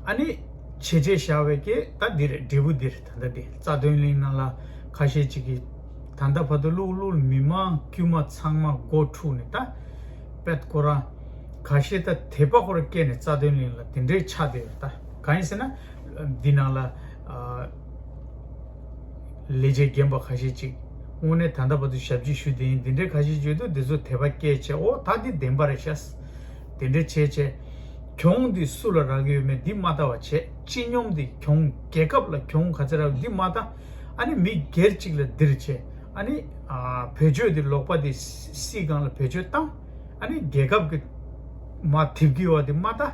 ཨ་ནི་བྱས་རྗེས་བཞག་པའི་གི་ད་འདི་རེད། འབྲས་བུ་འདི་རེད། ད་ལྟ་འདི་རྩ་དོན་གླིང་ནང་ལ་ཁ་ཤས་ཅིག་གིས་ད་ལྟ་བར་དུ་ལྷུག་ལྷུག་མི་མང་དཀྱུས་མ་ཚང་མ་སྒོ་འཁྲུགས་ནས། ད་དཔེ་ཁོ་རང་ཁ་ཤས་ད་དད་པ་ཁོ་རང་སྐྱེས་ནས་རྩ་དོན་གླིང་ལ་དེ་འདྲའི་ཆགས་བསྡད་ཡོད་རེད། ད་གང་ཡིན་ཟེར་ན་འདི་ནང་ལ་ཨ། ལས་བྱེད་རྒན་པ་ཁ་ཤས་ཅིག་དངོས་གནས་ད་ལྟ་བར་དུ་ཞབས་ཕྱི་ཞུས་བསྡད་ཡིན། འདི་འདྲའི་ཁ་ཤས་ཅིག་ཡོད་དུས་འདི་ཚོ་དད་པ་སྐྱེས་བྱས། ཨོ་ད་འདི་བདེན་པ་རེད་ཤག་དེ་འདྲའི་བྱས་བྱས། གྱོང་འདི་སུ་ལ་རག་གི་ཡོད་མེད་འདི་མ་ལྟ་བ་བྱས། སྤྱི་སྙོམས་འདི་གྱོང་རྒྱལ་ཁབ་ལ་གྱོང་ག་ཚད་རག་འདི་མ་ལྟ། ཨ་ནི་མི་སྒེར་གཅིག་ལ་འདིར་བྱས། ཨ་ནི་ཨ་བེད་སྤྱོད་འདི་ལོག་པ་འདི་སྲིད་སྒང་ལ་བེད་སྤྱོད་བཏང་། ཨ་ནི་རྒྱལ་ཁབ་ཀྱི་མ་ཐེབས་ཀྱི་བ་དེ་མ་ད།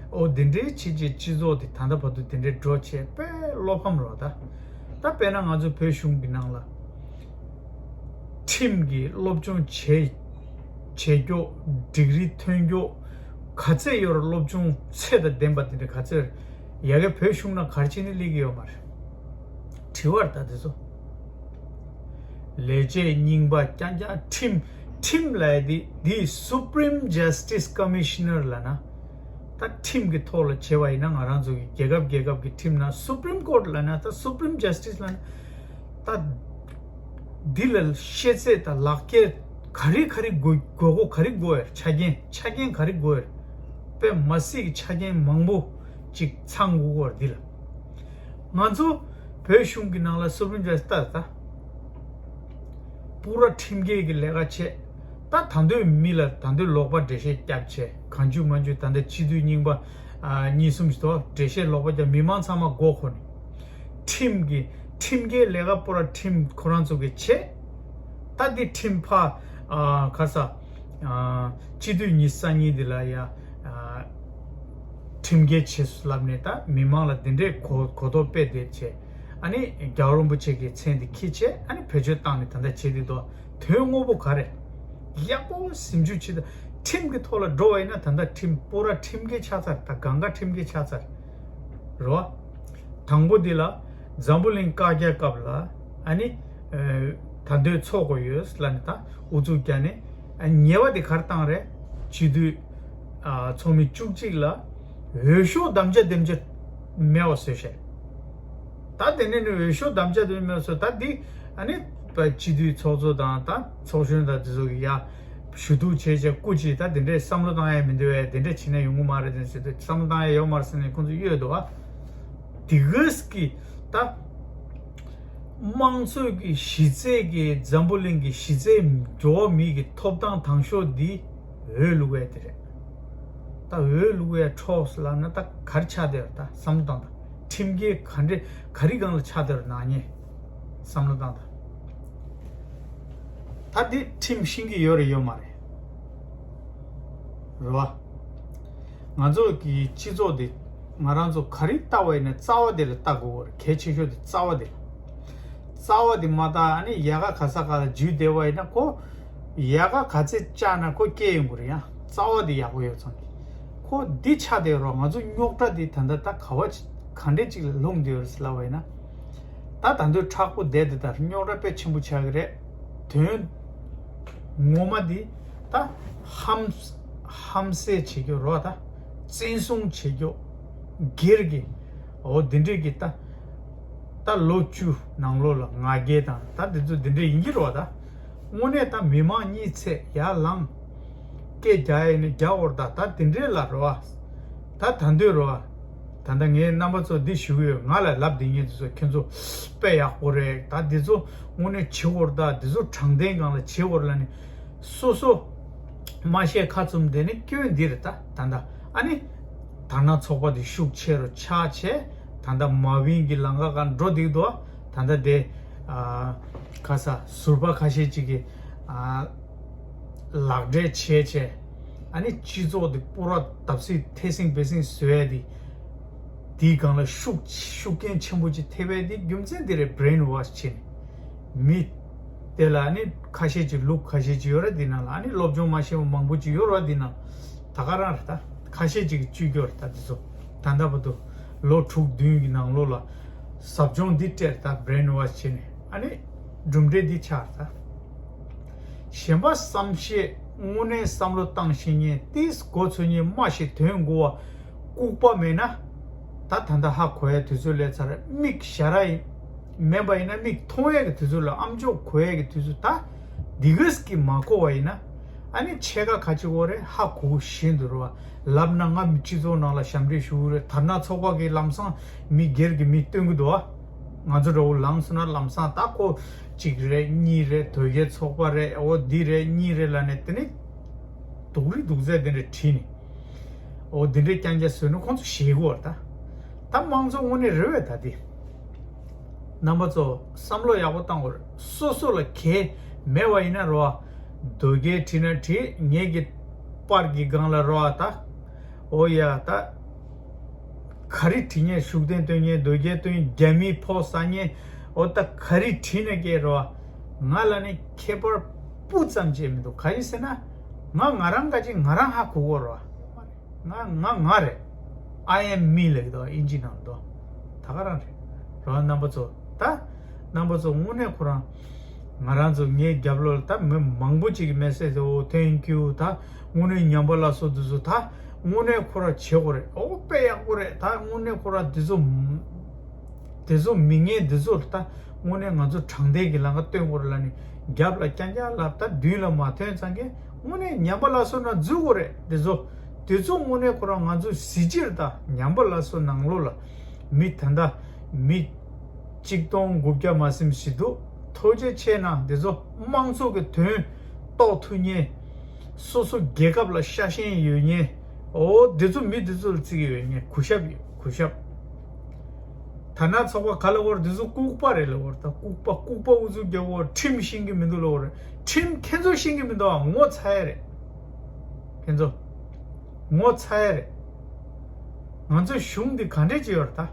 ཨོ་དེ་འདྲའི་ཕྱི་རྒྱལ་སྤྱི་ཚོགས་དེ་ད་ལྟ་བར་དུ་དེ་འདྲའི་འགྲོ་བྱས་དཔེ་བློ་ཕམ་རོ། ད་ད་དཔེར་ན་ང་ཚོ་བོད་གཞུང་གི་ནང་ལ་ཁྲིམས་ཀྱི་སློབ་སྦྱོང་བྱེད་བྱེད་རྒྱོ། ཌིག་རི་ཐོན་རྒྱོ་ག་ཚད་ཡོད་ར། སློབ་སྦྱོང་ཚད་དང་ལྡན་པ་དེ་འདྲ་ག་ཚད་ཡོད་ར། ཡ་གི་བོད་གཞུང་ནང་ག་རེ་བྱས་ནས་སླེབས་ཀྱི་ཡོད་མ་རེད། དྲི་བར་ད་དེ་ཚོ། ལས་བྱེད་རྙིང་པ་རྐྱང་རྐྱང་། ཁྲིམས་ཁྲིམས་ལབ་ཡ་དེ་དེ་Supreme Justice Commissioner ལབ་ན། ད་ཁྲིམས་ཀྱི་ཐོག་ལ་བྱས་པ་ཡིན་ན་ང་རང་ཚོ་གི་རྒྱལ་ཁབ་རྒྱལ་ཁབ་ཀྱི་ཁྲིམས་ནང་Supreme Court ལབ་ན། ད་Supreme Justice ལབ་ན་ད་འདི་ལ་ཤེས་ཚད་དང་ལག་ཁྱེར་ག་རེ་ག་རེ་དགོས་དགོས་མཁོ་ག་རེ་དགོས་ཡོད། ཆ་རྐྱེན་ཆ་རྐྱེན་ག་རེ་དགོས་ཡོད། དཔེ་མ་སྲིད་ཀྱི་ཆ་རྐྱེན་མང་པོ་ཅིག་ཚང་དགོས་ཀྱི་ཡོད་རེད་འདི་ལ། ང་ཚོ་བོད་གཞུང་གི་ནང་ལ་Supreme Justice ལྟ་ད། པུ་ར་ཁྲིམས་འགལ་གྱི་ལས་ཀ་བྱས། ད་ད་འདོད་མི་ལ་ད་འདོད་ལོག་པ་འགྲེལ་བཤད་བརྒྱབ་བྱས། གང་བྱུང་མང་བྱུང་ད་འདོད་སྤྱི་འཐུས་རྙིང་པ་ཨ་གཉིས་གསུམ་ཞིག་འདུག་འགྲེལ་བཤད་ལོག་པ་བརྒྱབ། མི་མང་ཚང་མ་མགོ་འཁོར་ནས། ཁྲིམས་ཀྱི་ཁྲིམས་འགལ་ལས་ཀ་པོ་ར་ཁྲིམས་ཁོ་རང་ཚོ་གི་བྱེད། ད་འདི་ཁྲིམས་ཕ་ཨ་ག་ས་ཨ་སྤྱི་འཐུས་ཉི་ཤུ་རྩ་གཉིས་འདི་ལ་ཡ་ཨ་ཁྲིམས་འགལ་བྱས་སུ་ལབ་ནས་ད་མི་མང་ལ་འདི་འདྲའི་གོ་གོ་རྟོགས་སྤེལ་བསྡད་བྱས། ཨ་ནི་རྒྱལ་བ་རིན་པོ་ཆེ་གི་མཚན་འདི་ཁྱི་བྱས། ཨ་ནི་བེད་སྤྱོད་བཏང་ནས་ད་ལྟ་བྱེད་འདི་དོ་དོན་དངོས་པོ་ག་རེ། ཡག་པོ་ཞིབ་འཇུག་བྱེད་ད། ཁྲིམས་ཀྱི་ཐོག་ལ་འགྲོ་བ་ཡིན་ན་ད་ལྟ་ཁྲིམས་པོ་ར་ཁྲིམས་འགལ་ཆགས་ཚར། ད་གང་ག་ཁྲིམས་འགལ་ཆགས་ཚར། རོ། དང་པོ་འདི་ལ་འཛམ་བུ་གླིང་བཀའ་རྒྱ་སྐབས་ལ་ཨ་ནི་ད་འདོད་ཚོགས་གོ་ཡོད་ལ་ནི་ད་ཨུ་ཚུགས་རྒྱ་ནི་ཉེས་པ་འདི་གར་བཏང་རེད། སྤྱི་འཐུས་ཚོགས་མི་བཅུ་གཅིག་ལ་འོས་ཤོག་དམ་བཅའ་དེམ་ཅིག་མེད་པ་བཟོས་ཤག་ད་དེ་ནས་ནི་འོས་ཤོག་དམ་བཅའ་དེམ་མེད་བཟོས། ད་འདི་ཨ་ནི་སྤྱི་འཐུས་ཚོགས་གཙོ་དང་ད་ཚོགས་གཞོན་དང་དེ་ཚོ་གི་ཡ། ཞུ་གཏུག་བྱས་བྱས་སྐུ་མཁྱེན། ད་དེ་འདྲའི་བསམ་བློ་བཏང་ཡ་མི་འདུག་བས། དེ་འདྲ་བྱས་ན་ཡོང་གི་མ་རེད། དེ་ཟེར་དུས་བསམ་བློ་བཏང་ཡ་ཡོད་མ་རེད་ཟེར་ནས་ཁོང་ཚོ་གཡོལ་འདུག་བ། དེ་གས་ཀྱི་ད་དམངས་གཙོའི་གི་གཞི་རྩའི་གི་འཛམ་བུ་གླིང་གི་གཞི་རྩའི་འགྲོ་བ་མིའི་གི་ཐོབ་ཐང་དང་ཤོས་འདི་འོས་བླུག་ཡ་དེ་རེད། ད་འོས་བླུག་ཡ་འཕྲོགས་ལབ་ན་ད་ག་རེ་ཆགས་བསྡད་རེད། ད་བསམ་བློ་བཏང་ད། ཁྲིམས་འགལ་ག་འདྲ་ག་རེ་སྒང་ལ་ཆགས་བསྡད་རེད་ནག་ཉེས། བསམ་བློ་བཏང་ད། ད་འདི་ཁྲིམས་ཤེས་ཀྱི་ཡོད་རེད་ཡོད་མ་རེད། རེད་བ། ང་ཚོ་གི་སྤྱི་ཚོགས་འདི་ང་རང་ཚོ་ག་རེ་ལྟ་བ་ཡིན་ན་རྩ་བ་དེ་ལ་ལྟ་དགོས་པ་རེད། གལ་ཆེ་ཤོས་དེ་རྩ་བ་དེ་ལ། རྩ་བ་དེ་མ་ལྟ་ཨ་ནི་ཡལ་ག་ག་ས་ག་ལ་འཇུས་བསྡད་པ་ཡིན་ན་ཁོ་ཡལ་ག་ག་ཚད་བཅག་ན་ཁོ་སྐྱེ་ཡོང་གི་རེད། ཡང་རྩ་བ་དེ་ཡག་པོ་ཡོད་ཙང་གི་ཁོ་འདི་ཆགས་བསྡད་རོགས། ང་ཚོ་རྙོག་དྲ་འདི་ད་ལྟ་ད་ག་བ་ག་འདྲས་ཅིག་ལ་ལྷུང་བསྡད་ཡོད་རེད་ལབ་པ་ཡིན་ན། ད་ད་དུང་མཁྲེགས་པོ་བསྡད་དེ་ད་རྙོག་དྲ་དཔེ་ཆེན་པོ་ཆགས་ཀྱི་རེད། དོན་ངོ་མ་འདི་ད་ཧམ་ཧམ་བཤད་བྱེད་རྒྱུ་རོ། ད་བཙན་བཟུང་བྱེད་རྒྱུ་སྒེར་གྱི་འོ་འདི་འདྲས་ཀྱི་ད་ད་ལོ་བཅུ་ནང་ལོགས་ལ་ང་རྒྱལ་དང་ད་འདི་ཚོ་འདི་འདྲས་ཡིན་གྱི་རོ། ད་དངོས་གནས་ད་མི་མང་གཉིད་ཚད་ཡར་ལངས་སྐད་རྒྱག་ཡས་ནི་རྒྱག་འོར་ད་ད་འདི་འདྲས་ལ་རོ། ད་ད་འདོད་རོ། ད་ལྟ་ངའི་རྣམ་པ་ཚོ་འདི་ཞུ་གི་ཡོད། ང་ལ་ལབ་བསྡད་མཁན་དེ་ཚོ་ཁྱོད་ཚོ་དཔེ་ཡག་པོ་རེད། ད་འདི་ཚོ་དངོས་གནས་བྱེད་དགོས་རེད། ད་འདི་ཚོ་དྲང་བདེན་སྒང་ལ་བྱེད་དགོས་རེད་ལབ་ནས་སོ་སོ་མ་ཤེས་ཁ་བཙུམ་བསྡད་ནས་སྐྱོན་འདི་རེད། ད་ད་ལྟ་ཨ་ནི་དར་ནག་ཚོགས་པ་འདི་ཤུགས་ཆེ་རུ་ཆགས་བྱས་ད་ལྟ་མ་བིན་གྱི་ལམ་ཁ་སྒང་འགྲོ་བསྡད་འདུག་ད་ལྟ་དེ་ཨ་ག་ས་ཟུར་པ་ཁ་ཤས་ཅིག་གིས་ཨ། ལག་འབྲེལ་བྱས་བྱས། ཨ་ནི་སྤྱི་ཚོགས་འདི་པུ་ར་བརྡབ་གསིག་ཐེ་སྲིང་བེ་སྲིང་བཟོས་ཡ་འདི། དེའི་སྒང་ལ་ཤུགས་ཤུགས་རྐྱེན་ཆེན་པོ་ཅིག་ཐེབས་ཡ་འདི་རྒྱུ་མཚན་འདི་རེད། brainwash་བྱས་ནས། མི། དེ་ལ་ཨ་ནི་ཁ་ཤས་ཅིག་ལུག་ཁ་ཤས་ཅིག་ཡོད་ར་འདི་ནང་ལ། ཨ་ནི་སློབ་སྦྱོང་མ་ཤེས་པ་མང་པོ་ཅིག་ཡོད་ར་འདི་ནང་། ད་ག་རང་རེད། ད་ཁ་ཤས་ཅིག་གིས་བཅོས་རྒྱུ་རེད། ད་འདི་ཚོ་ད་ལྟ་བར་དུ་ལོ་དྲུག་བདུན་གྱི་ནང་ལོགས་ལ་ཟབ་སྦྱོང་འདི་སྤྲད། ད་brainwash་བྱས་ནས་ཨ་ནི་གྲུབ་འབྲས་འདི་ཆགས་རེད། ད། གཞན་པ་བསམ་ཤེས་དངོས་གནས་བསམ་བློ་བཏང་ཤེས་མཁན་ཏིས་མགོ་ཚོས་མཁན་སྨྲ་ཤེས་དོན་གོ་བ་ལྐུགས་པ་མེད་ན། ད་ད་ལྟ་ཧ་གོ་ཡའི་དུས་ཚོད་སླེབས་ཚར། མིག་ཞར་ཡིན་མེད་པ་ཡིན་ན་མིག་མཐོང་ཡས་ཀྱི་དུས་ཚོད་ལ་ཨམ་ཅོག་གོ་ཡས་ཀྱི་དུས་ཚོད། ད་འདི་གས་ཀྱིས་མ་གོ་བ་ཡིན་ན་ཨ་ནི་ཕྱེད་ཀ་ཁ་ཅིག་འོ་རེད། ཧ་གོ་གི་བཞིན་དུ་རེད་བ། ལབ་ན་ང་མི་སྤྱི་ཚོགས་ནང་ལ་ཞབས་འདྲེན་ཞུ་གི་རེད། དར་ནག་ཚོགས་པ་གི་ལམ་སང་མི་སྒེར་གྱི་མི་སྟོན་གི་འདུག་བ། ང་ཚོ་འདྲ་བོ་ལངས་སོང་ན་ལམ་སང་ད་ཁོ་གཅིག་རེད་གཉིས་རེད་དོལ་རྒྱལ་ཚོགས་པ་རེད་འོ་འདི་རེད་གཉིས་རེད་ལབ་ནས་དེ་ནི་སྡུག་རི་སྡུག་ཚད་དེ་འདྲ་བྲིས་ནས་འོ་འདི་འདྲའི་རྐྱང་རྐྱང་བཟོས་ན་ཁོང་ཚོ་ཞེད་གི་བར། ད་ད་དམངས་གཙོ་དངོས་གནས་རེད་བས། ད་འདི་རྣམ་པ་ཚོ་བསམ་བློ་ཡག་པོ་བཏང་དགོས་རེད། སོ་སོ་ལ་གལ་མེད་པ་ཡིན་ན་རོ། དོལ་རྒྱལ་བྲིས་ན་བྲིས། ངེད་ཀྱི་པར་གྱི་སྒང་ལ་རོ། ད་འོ་ཡ་ད། ག་རེ་བྲིས་མཁན་ཤུགས་ལྡན་སྟོན་མཁན་དོལ་རྒྱལ་སྟོན་རྒྱ་མིའི་ཕོགས་ཟ་མཁན་འོ་ད་ག་རེ་བྲིས་ན་སྐད་རོ། ང་ལ་ནི་ཁྱད་པར་སྤུ་ཙམ་ཅིག་མི་འདུག་ག་ཡིན་ཟེར་ན་ང་ང་རང་ག་ཅིག་ང་རང་ཧ་གོ་གོ་རོ། ང་ང་ང་རེད། I am me་ལབ་ཀྱི་འདུག་ཨིན་ཇི་ནང་དུ། ད་ག་རང་རེད་རོ། རྣམ་པ་ཚོ་ད་རྣམ་པ་ཚོ་དངོས་གནས་ཁོ་རང་ང་རང་ཚོ་ངའི་རྒྱབ་ལོགས་ལ་ད་མི་མང་པོ་ཅིག་གི་མེ་སེ་ཇི་འོ་thank you ད་དངོས་གནས་ཉམས་པ་སླར་གསོ་འདི་ཚོ་ད། དངོས་གནས་ཁོ་ར་བྱེད་དགོས་རེད། ཨོ་དཔེ་ཡག་པོ་རེད། ད་དངོས་གནས་ཁོ་ར་དེ་ཚོ་དེ་ཚོ་མི་ངན་དེ་ཚོ་ད་དངོས་གནས་ང་ཚོ་དྲང་བདེན་གྱི་ལམ་ཁ་སྟོན་དགོས་རེད་ལབ་ནས་རྒྱབ་ལ་རྐྱང་རྐྱང་ལབ། ད་མདུན་ལ་མ་ཐོན་ཙང་གི་དངོས་གནས་ཉམས་པ་སླར་གསོ་ནང་འཛུལ་དགོས་རེད། དེ་ཚོ་དེ་ཚོ་དངོས་གནས་ཁོ་ར་ང་ཚོ་གཟི་བརྗིད་རེད། ད་ཉམས་པ་སླར་གསོ་ནང་ལོགས་ལ་མི་ད་ལྟ་མི་གཅིག་སྟོང་དགུ་བརྒྱ་མ་ཟིན་ཞིག་འདུག་ཐུགས་རྗེ་ཆེ་གནང་། འདི་ཚོ་དམངས་གཙོ་གི་དོན་རྟོགས་ཐུབ་མཁན། སོ་སོ་རྒྱལ་ཁབ་ལ་ཤ་ཞེན་ཡོད་མཁན། འོ་འདི་ཚོ་མི་འདི་ཚོ་ལ་བརྩི་གི་ཡོད་མཁན་གུས་ཞབས་ཡོད་གུས་ཞབས། དར་ནག་ཚོགས་པ་ག་ལ་བོར་དེ་ཚོ་ལྐུགས་པ་རེད་ལ་བོར། ད་ལྐུགས་པ་ལྐུགས་པ་འུ་ཚུགས་རྒྱག་བོར། ཁྲིམས་ཤེས་ཀྱི་མི་འདུག་ལ་བོར། ཁྲིམས་ཁྱེད་ཚོ་ཤེས་ཀྱི་མི་འདུག་ཨ། ངོ་ཚ་ཡ་རེད། ཁྱེད་ཚོ་ངོ་ཚ་ཡ་རེད། ང་ཚོ་གཞུང་འདི་ག་འདྲས་ཅིག་ཡོད་རེད་ད།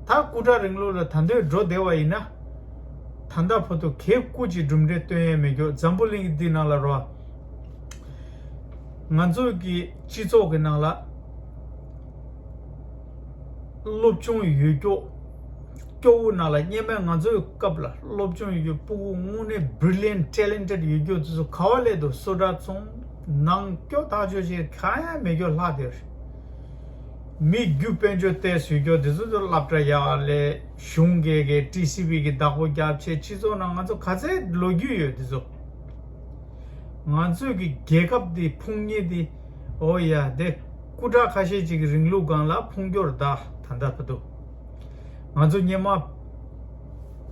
ད་སྐུ་དྲག་རིང་ལུགས་ལ་ད་འདོད་འགྲོ་བསྡད་པ་ཡིན་ན། ད་ལྟ་བར་དུ་གས་སྐུ་ཅིག་གྲུབ་འབྲས་སྟོན་ཡས་མེད་རྒྱུ། འཛམ་བུ་གླིང་འདི་ནང་ལ་རོ། ང་ཚོ་གི་སྤྱི་ཚོགས་ཀྱི་ནང་ལ་སློབ་སྦྱོང་ཡོད་རྒྱུ། སྐྱོ་བོ་ནང་ལ་སྙེ་མའི་ང་ཚོའི་སྐབས་ལ་སློབ་སྦྱོང་ཡོད་རྒྱུ་ཕྲུ་གུ་དངོས་གནས་brilliant talented ཡོད་རྒྱུ་དེ་ཚོ་ག་བ་སླེབས་འདུག་སོ་ཊ་ཚོང་ནང་སྐྱོ་ཐག་ཆོད་ཅིག་གང་ཡང་མེད་རྒྱུ་ལྷག་དེར། མི་རྒྱུ་དཔལ་འབྱོར་བལྟས་ཟོས་རྒྱུ་དེ་ཚོ་དེ་སློབ་གྲྭ་ཡག་ལས་གཞུང་གི་གི་ཊི་སི་ཝི་གི་བདག་པོ་རྒྱབ་ཆེད་སྤྱི་ཚོགས་ནང་ང་ཚོ་ག་ཚད་ལོ་རྒྱུས་ཡོད་དེ་ཚོ། ང་ཚོས་ཀྱི་རྒྱལ་ཁབ་འདི་ཕུང་ཉེན་འདི། ཨོ་ཡ་དེ། སྐུ་དྲག་ཁ་ཤས་ཅིག་གི་རིང་ལུགས་སྒང་ལ་ཕུང་སྐྱོར་ད་ད་ལྟ་བར་དུ། ང་ཚོ་སྔོན་མ་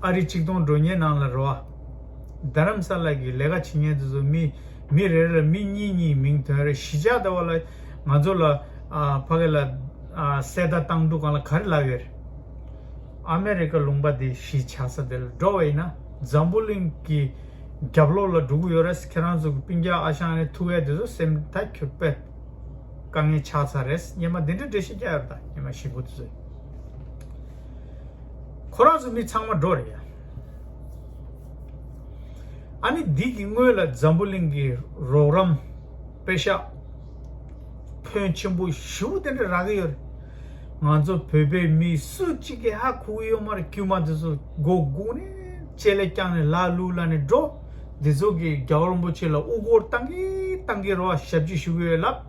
ཨ་རི་གཅིག་སྟོང་འགྲོ་མཁན་ནང་ལ་རོ། རྡ་རམ་ས་ལ་གི་ལས་ཀ་བྱེད་མཁན་དེ་ཚོ་མི་མི་རེ་རེ་མི་གཉིས་གཉིས་མིང་ཐོན་རེད། གཞིས་ཆགས་ཟླ་བ་ལ་ང་ཚོ་ལ་ཨ་ཕ་གི་ལ་ཨ་གསལ་བརྡ་བཏང་འདུག་གང་ལ་ག་རེ་ལབ་ཡོད་རེད། ཨ་མེ་རི་ཀ་ལུང་པ་དེ་གཞིས་ཆགས་ས་དེ་ལ་འགྲོ་བ་ཡིན་ན་འཛམ་བུ་གླིང་གི་རྒྱབ་ལོགས་ལ་འགྲོ་གི་ཡོད་རེད། ཁྱེད་རང་ཚོ་གི་སྤུན་ཀྱག་ཨ་ཞང་ནས་ཐུག་ཡས་དེ་ཚོ་སེམས་ཐག་ཁྱོད་དཔེ་དཀའ་ངལ་ཆགས་ཚར་རེད། སྔོན་མ་དེ་འདྲ་འགྲེལ་བཤད་རྒྱག་ཡོད་རེད། ད་སྔོན་མ་ཞིག་པོ་དེ་ཚོས་ཁོ་རང་ཚོ་མི་ཚང་མ་འགྲོ་རེད་ཡ། ཨ་ནི་འདི་གི་སྔོན་ལ་འཛམ་བུ་གླིང་གི་རོགས་རམ་པེ་ཤག་ཕོན་ཆེན་པོ་ཞེ་པོ་དེ་འདྲ་རག་གི་ཡོད་རེད། ང་ཚོ་བོད་པའི་མི་སུ་གཅིག་གིས་ཧ་གོ་གི་ཡོད་མ་རེད། དཀྱུས་མ་དེ་ཚོ་མགོ་སྒུར་ནས་ལྕེ་ལ་བརྐྱངས་ནས་ལ་ལུ་ལ་ནས་འགྲོ། དེ་ཚོ་གིས་རྒྱལ་བ་རིན་པོ་ཆེ་ལ་དབུ་སྐོར་བཏང་གི་བཏང་གི་རོ། ཞབས་ཕྱི་ཞུ་གི་ཡོད་ལབ།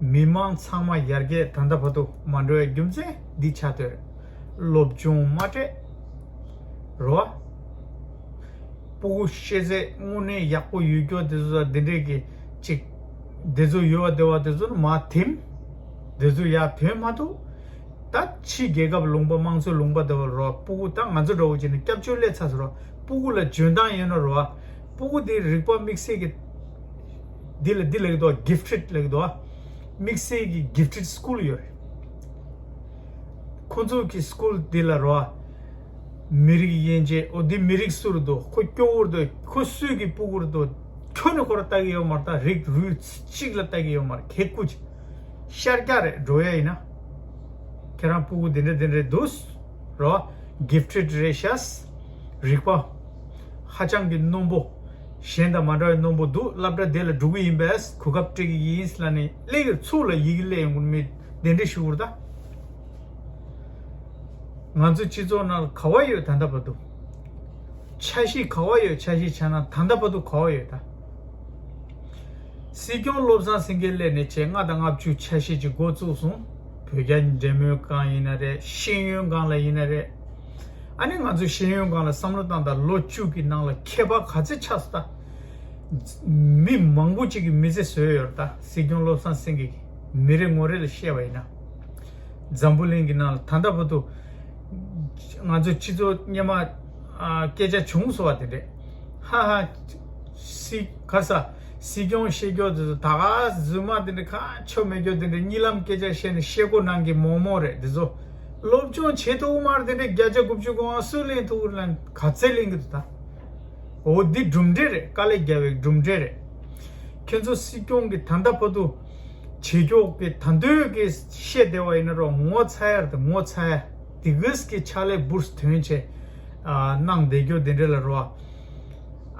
མི་མང་ཚང་མ་ཡར་རྒྱས་ད་ལྟ་བར་དུ་མ་འགྲོ་བའི་རྒྱུ་མཚན་འདི་ཆགས་བསྡད་རེད། སློབ་སྦྱོང་མ་སྤྲད་རོ། ཕྲུ་གུ་ཤེས་ཚད་དངོས་གནས་ཡག་པོ་ཡོད་རྒྱུ་དེ་ཚོ་དང་དེ་འདྲས་ཀྱི་ཅིག་དེ་ཚོ་ཡོད་པ་དེ་བ་དེ་ཚོ་མ་ཐིམ། དེ་ཚོ་ཡར་ཐོན་མ་ཐུབ། ད་ཕྱི་རྒྱལ་ཁབ་ལུང་པ་དམངས་གཙོའི་ལུང་པ་དེ་བ་རོ། ཕྲུ་གུ་ད་ང་ཚོ་འདྲ་བོ་བྱས་ནས་སྐྱབས་བཅོལ་སླེབས་ཚར་སོང་རོ། ཕྲུ་གུ་ལ་འཇོན་ཐང་ཡོད་ན་རོ། ཕྲུ་གུ་དེ་རིག་པ་དམིགས་བསལ་གྱི་འདི་ལ་འདི་ལབ་ཀྱི་འདུག gifted ལབ་ཀྱི་འདུག་དམིགས་བསལ་གྱི་gifted school ཡོད་རེད། ཁོ་ཚོ་གི་སྐུལ་འདི་ལ་རོ། མི་རིགས་དབྱེ་འབྱེད། འོ་འདི་མི་རིགས་སུ་རེད་འདུག་ཁོ་སྐྱོ་བོ་རེད་འདུག་ཁོ་སུས་ཀྱི་ཕྲུ་གུ་རེད་འདུག་ཁྱོན་ནས་ཁོ་ར་ལྟ་གི་ཡོད་མ་རེད། ད་རིགས་རུས་གཅིག་ལ་ལྟ་གི་ཡོད་མ་རེད། ཁེ་ཀུ་ཅི་ཤར་རྒྱག་རེད། འགྲོ་ཡ་ཡིན་ན་ཁྱེད་རང་ཕྲུ་གུ་འདི་འདྲ་འདི་འདྲ་འདུག་རོ། gifted རེད་ཤག་རིག་པ་ཧ་ཅང་གི་རྣོན་པོ། གཞན་དང་མ་འདྲ་བའི་རྣོན་པོ་འདུག་སློབ་གྲྭ་དེ་ལ་འགྲོ་གི་ཡིན་པས་གོ་སྐབས་སྤྲད་ཀྱི་ཡིན་ལབ་ནས་སླེབས་ཡོད། ཚུར་ལ་ཡི་གེ་སླེབས་ཡོང་གི་མི་དེ་འདྲ་ཞུ་བར་ད། ང་ཚོ་སྤྱི་ཚོགས་ནང་ག་བ་ཡོད་ད་ལྟ་བར་དུ། འཆར་གཞི་ག་བ་ཡོད། འཆར་གཞི་ཆ་ན་ད་ལྟ་བར་དུ་ག་བ་ཡོད་ད། སྲིད་སྐྱོང་བློ་བཟང་སེང་གེ་སླེབས་ནས་བྱས་ལྔ་དང་ལྔ་བཅུ་འཆར་གཞི་ཅིག་འགོ་བཙུགས་སོང་། བོད་རྒྱ་འབྲེལ་མོལ་སྒང་ཡིན་ན་རེད། ཤེས་ཡོན་སྒང་ལ་ཡིན་ན་རེད། ཨ་ནི་ང་ཚོའི་ཤེས་ཡོན་སྒང་ལ་བསམ་བློ་བཏང་དང་ལོ་བཅུ་གི་ནང་ལ་ཁྱད་པར་ག་ཚོད་ཆགས་སོང་ད། མི་མང་པོ་ཅིག་གིས་མི་ཚེ་བཟོས་ཡོད་རེད་ད། སྲིད་སྐྱོང་བློ་བཟང་སེང་གེ་གིས་མི་རེ་ངོ་རེ་ལ་བཤད་པ་ཡིན་ན། འཛམ་བུ་གླིང་གི་ནང་ལ་ད་ལྟ་བར་དུ་ང་ཚོ་སྤྱི་ཚོགས་སྔོན་མ་ཨ་སྐད་ཆ་བྱུང་སོང་བ་དེ་འདྲས། ཧ་ཧ། སྲིད་ག་ས་སྲིད་སྐྱོང་བཤད་རྒྱུ་དེ་ཚོ་ད་ག་རྫུན་མ་དེ་འདྲས་གང་ཆོ་མེད་རྒྱུ་དེ་འདྲས་གཉིད་ལམ་སྐད་ཆ་བཤད་ནས་བཤད་སྒོ་ནང་གི་མོག་མོག་རེད་དེ་ཚོ། སློབ་སྦྱོང་བྱེད་ཐུབ་མ་རེད་དེ་འདྲས། བརྒྱ་ཆ་དགུ་བཅུ་གོ་ལྔ་སུས་ལེན་ཐུབ་ལ་ག་ཚད་ལེན་གི་འདུག་ད། འོ་འདི་གྲུབ་འབྲས་རེད། དཀའ་ལས་བརྒྱབ་པའི་གྲུབ་འབྲས་རེད། ཁྱེད་ཚོ་སྲིད་སྐྱོང་གི་ད་ལྟ་བར་དུ་བྱེད་ཕྱོགས་ཀྱི་ད་འདོད་ཀྱི་བཤད་བསྡད་པ་ཡིན་ན་རོ། ངོ་ཚ་ཡ་རེད། ངོ་ཚ་ཡ། དེ་གིས་ཀྱི་ཕྱག་ལས་འབུར་ཐོན་བྱས་ཨ་གནང་བསྡད་རྒྱུ་དེ་འདྲ་ལ་རོ།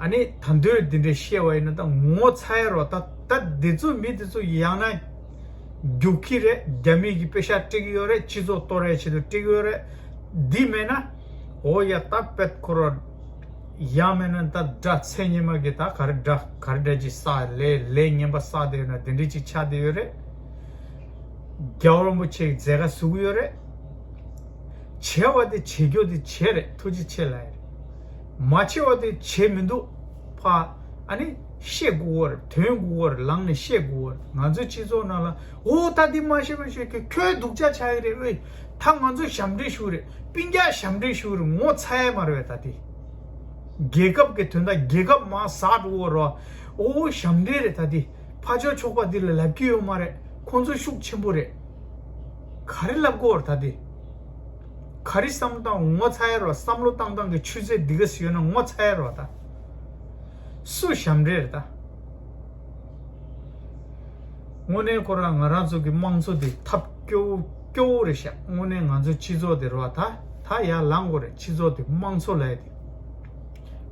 ཨ་ནི་ད་འདོད་དེ་འདྲ་བཤད་པ་ཡིན་ན་ད་ངོ་ཚ་ཡ་རོ། ད་ད་འདི་ཚོ་མི་དེ་ཚོ་ཡང་ན་རྒྱུག་གི་རེད། རྒྱ་མི་གི་པེ་ཤ་སྤྲད་ཀྱི་ཡོད་རེད། སྤྱི་ཚོགས་གཏོར་ཡ་ཆེད་དུ་སྤྲད་ཀྱི་ཡོད་རེད། འདི་མེད་ན་འོ་ཡ་ད་པད་ཁོ་རོ། ཡང་མིན་ན་ད་དགྲ་ཚེ་སྔོན་མ་གི་ད་ག་རེ་དགྲ་ག་རེ་དགྲ་ཅིག་བསགས། ལས་ལས་ངན་པ་བསགས་བསྡད་ཡོད་ན་དེ་འདྲ་ཅིག་ཆགས་བསྡད་ཡོད་རེད། རྒྱལ་བ་རིན་པོ་ཆེ་གི་མཛད་ཁ་བཟོ་གི་ཡོད་རེད། བྱས་པ་དེ་བྱེད་རྒྱུ་དེ་བྱས་རེད། ཐུགས་རྗེ་ཆེ་ལབ་ཡ་རེད། མ་བྱས་པ་དེ་བྱས་མི་འདུག་ཕ་ཨ་ནི་བཤད་དགོས་པ་རེད། དོན་དགོས་པ་རེད། ལངས་ནས་བཤད་དགོས་པ་རེད། ང་ཚོའི་སྤྱི་ཚོགས་ནང་ལ་འོ་ད་འདི་མ་བཤད་མ་བཤད་ཁྱོད་ཁྱོད་སྡུག་ཅག་ཆགས་ཀྱི་རེད། ཨེ་ད་ང་ཚོ་ཞབས་འདྲེན་ཞུ་གི་རེད། སྤུན་ཀྱག་ཞབས་འདྲེན་ཞུ་གི་རེད། ངོ་ཚ་ཡ་མ་རེད་པས་ད་དེ། རྒྱལ་ཁབ་ཀྱི་དོན་དག་རྒྱལ་ཁབ་མར་ཟག་འགྲོ་གི་རེད། ཨོ་ཞབས་འདྲེན་རེད་ད་དེ། ཕར་ཕྱོགས་ཕྱོགས་པ་འདི་ལ་ལབ་ཀྱི་ཡོད་མ་རེད། ཁོང་ཚོ་ཤུགས་ཆེན་པོ་རེད། ག་རེ་ལབ་དགོས་རེད་ད་དེ། ག་རེ་བསམ་བློ་བཏང་ངོ་ཚ་ཡ་རོ། བསམ་བློ་བཏང་བཏང་གི་ཆུ་ཚད་འདི་ག་ཟིག་ཡོད་ན་ངོ་ཚ་ཡ་རོ་ད། སུ་ཞབས་འདྲེན་རེད་ད། དངོས་གནས་ཁོ་རང་ང་རང་ཚོ་གི་དམངས་གཙོ་འདི་ཐབས་སྐྱོ་བོ་སྐྱོ་བོ་རེད་ཤག་དངོས་གནས་ང་ཚོ་སྤྱི་ཚོགས་འདི་རོ་ད་ད་ཡར་ལངས་དགོས་རེད། སྤྱི་ཚོགས་འདི་དམངས་གཙོ་ལབ་ཡ་འདི་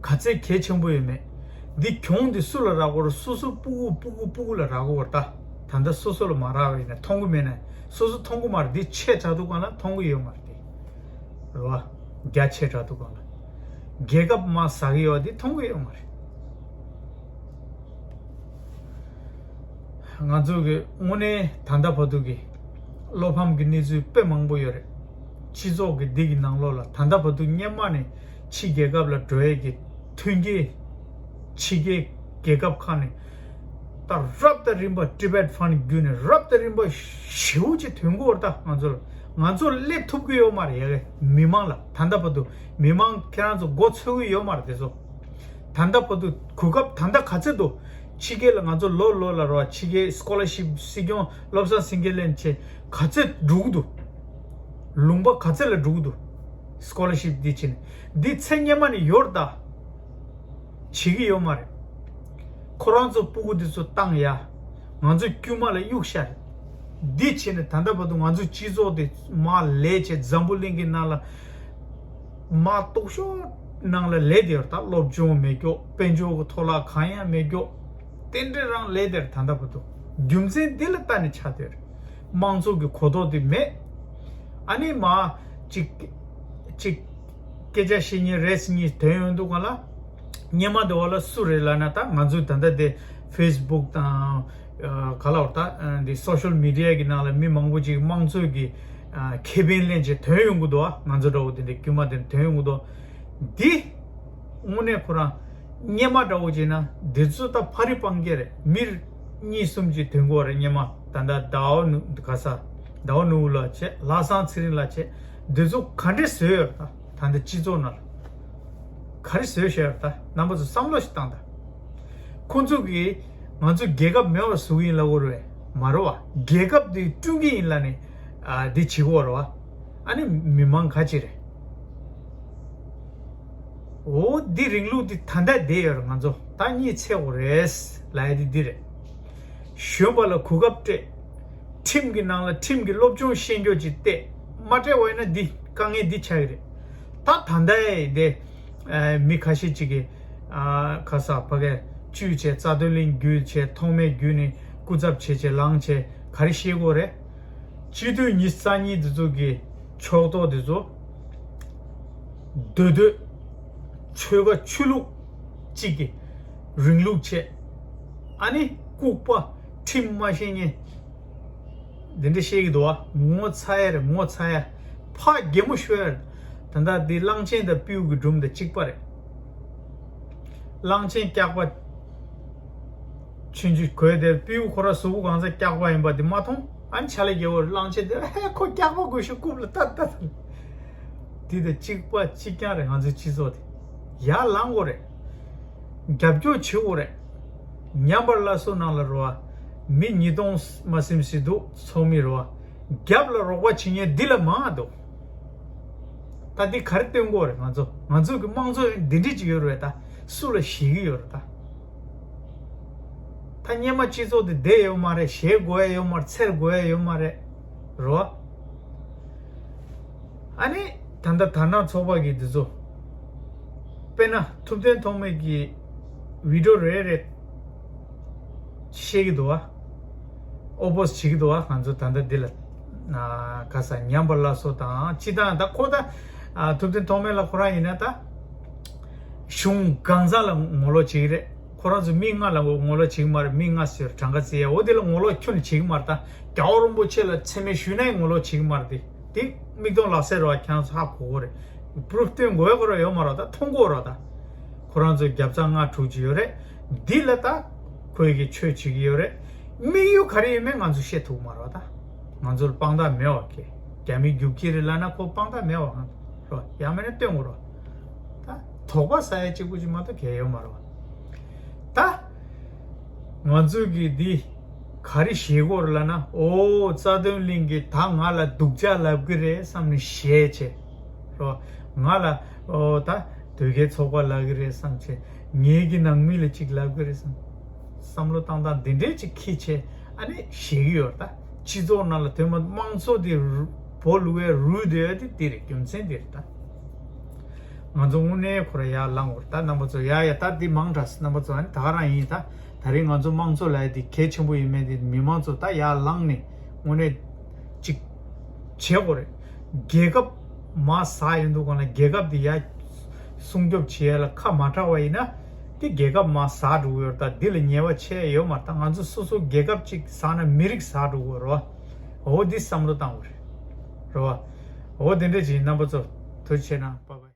ག་ཚད་གལ་ཆེན་པོ་ཡོད་མེད། འདི་གྱོང་འདི་སུ་ལ་རག་གོ་རེད། སོ་སོ་སྤུ་གུ་སྤུ་གུ་སྤུ་གུ་ལ་རག་གོ་རེད་ད། ད་ལྟ་སོ་སོ་ལ་མ་རག་པ་ཡིན་ན་མཐོང་གི་མེད་ན་སོ་སོ་མཐོང་གི་མ་རེད། འདི་ཆེ་དྲགས་འདུག་ག་ལ་མཐོང་གི་ཡོད་མ་རེད་དེ། རེད་བ། རྒྱ་ཆེ་དྲགས་འདུག་ག་ལ། རྒྱལ་ཁབ་མར་ཟག་གི་ཡོད་འདི་མཐོང་གི་ཡོད་མ་རེད། ང་ཚོ་གི་དངོས་གནས་ད་ལྟ་བར་དུ་གི་བློ་ཕམ་གྱི་གནས་ཚུལ་དཔེ་མང་པོ་ཡོད་རེད། སྤྱི་ཚོགས་ཀྱི་འདི་གི་ནང་ལོགས་ལ་ད་ལྟ་བར་དུ་སྔོན་མ་ནས་ཕྱི་རྒྱལ་ཁབ་ལ་འགྲོ་ཡས་ཀྱི་མཐུན་རྐྱེན་ཕྱི་རྒྱལ་རྒྱལ་ཁབ་ཁག་ནས་ད་རབ་དང་རིམ་པ་Tibet Fund བརྒྱུད་ནས་རབ་དང་རིམ་པ་ཞེ་པོ་ཅིག་ཐོན་གྱི་ཡོད་རེད། ད་ང་ཚོ་ལ་ང་ཚོ་སླེབས་ཐུབ་ཀྱི་ཡོད་མ་རེད། ཡ་གི་མི་མང་ལ་ད་ལྟ་བར་དུ་མི་མང་ཁྱེད་རང་ཚོ་མགོ་ཚོད་ཀྱི་ཡོད་མ་རེད་དེ་ཚོ། ད་ལྟ་བར་དུ་གོ་སྐབས་ད་ལྟ་ག་ཚོད་འདུག་ཕྱི་རྒྱལ་ལ་ང་ཚོ་ལོ་ལོ་ལ་རོ་ཕྱི་རྒྱལ་སི་ཀོ་ལར་ཤིབ་སྲིད་སྐྱོང་བློ་བཟང་སེང་གེ་ལེན་བྱས་ག་ཚོད་འགྲོ་གི་འདུག་ལུང་པ་ག་ཚོད་ལ་འགྲོ་གི་འདུག་སི་ཀོ་ལར་ཤིབ་འདི་བྱས་ནས་འདི་ཚེ་སྔོན་མ་ནས་ཡོད་རེད་ད། བྱེད་ཀྱི་ཡོད་མ་རེད། ཁོ་རང་ཚོ་སྤུ་གུ་འདི་ཚོ་བཏང་ཡ། ང་ཚོ་དཀྱུས་མ་ལ་གཡུག་ཤ་རེད། འདི་བྱས་ནས་ད་ལྟ་བར་དུ་ང་ཚོ་སྤྱི་ཚོགས་དེ་མར་ལས་བྱས་འཛམ་བུ་གླིང་གི་ནང་ལ་མ་གཏོགས་ཤོག་ནང་ལ་ལས་དེ་ཡོད་ད། སློབ་སྦྱོང་མེད་ཀྱོག་དཔལ་འབྱོར་གྱི་ཐོག་ལ་གང་ཡང་མེད་ཀྱོག་དེ་འདྲ་རང་ལས་དེར་ད་ལྟ་བར་དུ་རྒྱུ་མཚན་འདི་ལ་ལྟ་ནས་ཆགས་དེར་དམངས་གཙོ་གི་གོ་རྟོགས་དེ་མེད། ཨ་ནི་མ་ཅིག་ཅིག་སྐད་ཆ་བཤད་མཁན་རེས་གཉིས་དོན་ཡོང་འདུག་ག་ལ། སྔོན་མ་དེ་བ་ལ་སུ་རེད་ལབ་ན་ད་ང་ཚོའི་ད་ལྟ་དེ་ཕེ་སི་བུག་དང་ག་ལ་བར་ད་འདི་སོ་ཤལ་མི་ཌི་ཡ་གི་ནང་ལ་མི་མང་པོ་ཅིག་དམངས་གཙོའི་གི་ཁེ་ཕན་ལེན་བྱེད་དོན་ཡོང་གི་འདུག་ང་ཚོ་འདྲ་བོ་དེ་འདྲ་དཀྱུས་མ་དེ་དོན་ཡོང་གི་འདུག་འདི་དངོས་གནས་ཁོ་རང་སྔོན་མ་འདྲ་བོ་བྱས་ན་འདི་ཚོ་ད་ཕ་རི་སྤང་རྒྱལ་རེད། མི་གཉིས་གསུམ་ཅིག་དོན་གོ་རེད། སྔོན་མ་ད་ལྟ་ཟླ་བ་ནུ་ག་ས་ཟླ་བ་ནུ་ལ་བྱས་ལྷག་བསམ་ཚེ་རིང་ལ་བྱས་འདི་ཚོ་ག་འདྲས་བཟོས་ཡོད་རེད་ད། ད་འདི་སྤྱི་ཚོགས་ནང་ལ། ག་རེ་བཟོས་བཞག་ད་རྣམ་པ་ཚོ་བསམ་བློ་ཞིག་བཏང་ད། ཁོང་ཚོ་གིས་ང་ཚོ་རྒྱལ་ཁབ་མེད་པར་བཟོ་གི་ཡིན་ལབ་དགོས་རེད་བས། མ་རེད་བ། རྒྱལ་ཁབ་འདི་བསྐྲུན་གི་ཡིན་ལབ་ནས་ཨ་འདི་བྱེད་དགོས་རེད་བ། ཨ་ནི་མི་མང་ག་ཅི་རེད། འོ་འདི་རིང་ལུགས་འདི་ད་ལྟ་བསྡད་ཡོད་རེད། ང་ཚོ་ད་གཉིད་ཚད་དགོས་རེད་ལབ་ཡ་འདི་འདི་རེད། གཞོན་པ་ལ་གོ་སྐབས་སྤྲད། ཁྲིམས་ཀྱི་ནང་ལ་ཁྲིམས་ཀྱི་སློབ་སྦྱོང་ཤེས་རྒྱུ་ཅིག་སྤྲད། མ་སྤྲད་པ་ཡིན་ན་འདི་དཀའ་ངལ་འདི་ཆགས་ཀྱི་རེད། ད་ད་ལྟ་ཡི་འདི་ཨ་མི་ཁ་ཤས་ཅིག་གིས་ཨ་ཁ་ས་ཕ་གིར་བཅུག་བྱས་རྩ་དོན་གླིང་བརྒྱུད་བྱས་ཐོགས་མེད་བརྒྱུད་ནས་སྐུ་ཚབ་བྱས་བྱས་ལངས་བྱས་ག་རེ་བཤད་དགོས་རེད། སྤྱི་འཐུས་ཉི་ཤུ་རྩ་གཉིས་འདི་ཚོ་གི་ཕྱོགས་གཏོགས་འདི་ཚོ་འདོད་འདོད་ཆོལ་ཁ་ཆོས་ལུགས་གཅིག་གི་རིང་ལུགས་བྱས། ཨ་ནི་ལྐུགས་པ་ཁྲིམས་མ་ཤེས་མཁན་འདི་འདྲ་བཤད་ཀྱི་འདུག་བ། ངོ་ཚ་ཡ་རེད། ངོ་ཚ་ཡ། ཕ་རྒན་མོ་ཤོར་ཡ་རེད། ད་ལྟ་འདི་གླང་ཆེན་དང་སྤྲེའུ་གི་སྒྲུང་དང་གཅིག་པ་རེད། གླང་ཆེན་སྐྱག་པ་ཆུང་ཆུང་གོས་དེར་སྤྲེའུ་ཁོ་ར་གཟུགས་པོ་གང་ཚ་སྐྱག་པ་ཡིན་པ་དེ་མ་མཐོང་། ཨ་ནི་ཆ་ལ་རྒྱལ་བོར་གླང་ཆེན་དེ་ཧེ་ཁོ་སྐྱག་པ་དགོས་ཤིག་རྐུབ་ལ་ཏག་ཏག་དེ་དང་གཅིག་པ་གཅིག་རྐྱང་རེད། ང་ཚོའི་སྤྱི་ཚོགས་དེ་ཡར་ལངས་དགོས་རེད། རྒྱབ་སྐྱོར་བྱེད་དགོས་རེད། ཉམས་པར་སླར་གསོ་ནང་ལ་རོ་བ་མི་ཉིས་སྟོང་མ་ཟིན་ཟིན་འདུག་ཚོགས་མི་རོ་བ་རྒྱབ་ལ་རོགས་པ་བྱེད་མཁན་འདི་ལ་མང་ང་འདུག་ད་འདི་ག་རེ་སྟོན་དགོས་རེད། ང་ཚོ་ང་ཚོ་གི་དམངས་གཙོ་འདི་འདྲ་ཅིག་ཡོད་རེད། ད་སུ་ལ་ཞེད་ཀྱི་ཡོད་རེད་ད། ད་སྔོན་མ་སྤྱི་ཚོགས་འདི་བསྡད་ཡོད་མ་རེད། ཞེད་དགོས་ཡ་ཡོད་མ་རེད། འཚེར་དགོས་ཡ་ཡོད་མ་རེད། རོ། ཨ་ནི་ད་ལྟ་དར་ནག་ཚོགས་པ་གི་འདི་ཚོ་དཔེར་ན་ཐུབ་བསྟན་ཐོགས་མེད་ཀྱི་བི་ཌིའོ་རེ་རེ་བཤད་ཀྱི་འདུག་བ། ཨོ་པོ་སི་བྱེད་ཀྱི་འདུག་བ། ང་ཚོ་ད་ལྟ་འདི་ལ་ཨ་ག་ས་ཉམས་པ་སླར་གསོ་དང་སྤྱི་བཏང་ད་ཁོ་ད་ཨ་ཐུབ་བསྟན་ཐོགས་མེད་ལ་ཁོ་རང་ཡིན་ན་ད་གཞུང་གང་ཟག་ལ་ངོ་ལོག་བྱེད་ཀྱི་རེད། ཁོ་རང་ཚོ་མི་ལྔ་ལ་ངོ་ངོ་ལོག་བྱེད་ཀྱི་མ་རེད། མི་ལྔ་ཟེར་གྲངས་ཀ་བརྩི་ཡ་འོ་དེ་ལ་ངོ་ལོག་ཁྱོན་ནས་བྱེད་ཀྱི་མ་རེད། ད་རྒྱལ་བ་རིན་པོ་ཆེ་ལ་མཚན་སྨད་ཞུས་ན་ཡང་ངོ་ལོག་བྱེད་ཀྱི་མ་རེད། དེ་དེ་མིག་མཐོང་ལག་ཟེར་རོ། ཁྱེད་རང་ཚོ་ཧ་གོ་གོ་རེད། པུ་རུབ་སྟོན་དགོས་ཡ་ཁོ་རང་ཡོད་མ་རེད། ད་མཐོང་གོ་རེད། ད་ཁོ་རང་ཚོ་རྒྱབ་རྩ་ལྔ་དྲུག་ཅིག་ཡོད་རེད། འདི་ལ་ད་ཁོས་ཀྱི་ཆོས་བྱེད་ཀྱི་ཡོད་རེད། དམིགས་ཡུལ་ག་རེ་ཡོད་མེད་ང་ཚོ་བཤད་ཐུབ་མ་རེད། ད་ང་ཚོར་དཔང་རྟགས་མེད་བ་གི། རྒྱ་མི་རྒྱུག་ཁྱི་རེད་ལབ་ན་ཁོ་དཔང་རྟགས་མེད་བ་ང་ཚོ་རོ། ཡང་མིན་ན་སྟོན་དགོས་རོ། ད་དོགས་པ་ཟ་ཡ་གཅིག་པུ་ཅིག་མ་གཏོགས་གལ་ཡོད་མ་རེད་བ། ད་ང་ཚོས་ཀྱི་འདི་ག་རེ་ཞེད་དགོས་རེད་ལབ་ན། ཨོ་རྩ་དོན་གླིང་གིས་ད་ང་ལ་སྡུག་ཅག་ལབ་ཀྱི་རེད་བསམ་ནས་ཞེད་བྱས། རོ། ང་ལ་ཨོ་ད་དོལ་རྒྱལ་ཚོགས་པ་ལབ་ཀྱི་རེད་བསམ་བྱས། ངེད་ཀྱི་ནང་མི་ལ་ཅིག་ལབ་ཀྱི་རེད་བསམ། བསམ་བློ་བཏང་སྟངས་འདི་འདྲས་ཅིག་འཁྱེར་བྱས་ཨ་ནི་བཤད་ཀྱི་ཡོད་རེད། ད་སྤྱི་ཚོགས་ནང་ལ་དོན་མ་དམངས་གཙོ་དེ་རུ་བོ་ལུ་བའི་རུལ་བསྡད་ཡ་དེ་འདི་རེད། རྒྱུ་མཚན་འདི་རེད་ད། ང་ཚོ་དངོས་གནས་ཁོ་ར་ཡར་ལངས་དགོས་རེད་ད། རྣམ་པ་ཚོ་ཡ་ཡ་ད་འདི་མང་དྲགས། རྣམ་པ་ཚོ་ཨ་ནི་ད་ག་རང་ཡིན། ད་ད་རིང་ང་ཚོ་དམངས་གཙོ་ལབ་ཡ་འདི་གལ་ཆེན་པོ་ཡིན་མེད་འདི་མི་མང་ཚོ་ད་ཡར་ལངས་ནས་དངོས་གནས་ཅིག་བྱེད་དགོས་རེད། རྒྱལ་ཁབ་མར་ཟག་ཡོང་དུས་སྒང་ལ་རྒྱལ་ཁབ་འདི་ཡར་སྲུང་སྐྱོབ་བྱེད་ཡ་ལ་ཁ་མ་གྲགས་པ་ཡིན་ན་དེ་རྒྱལ་ཁབ་མར་ཟག་འགྲོ་གི་ཡོད་རེད། ད་འདི་ལ་ཉེས་པ་ཆེ་ཡོད་མ་རེད། ད་ང་ཚོ་སོ་སོ་རྒྱལ་ཁབ་ཅིག་ཟག་ན་མི་རིགས་ཟག་འགྲོ་གི་ཡོད་རེད་བ། འོ་འདི་བསམ་བློ་བཏང་དགོས་རེད། རེད་བ། འོ་དེ་འདྲ་ཅིག་རྣམ་པ་ཚོ་ཐུགས་རྗེ་ཆེ་གནང་། བྷའི་བྷའི།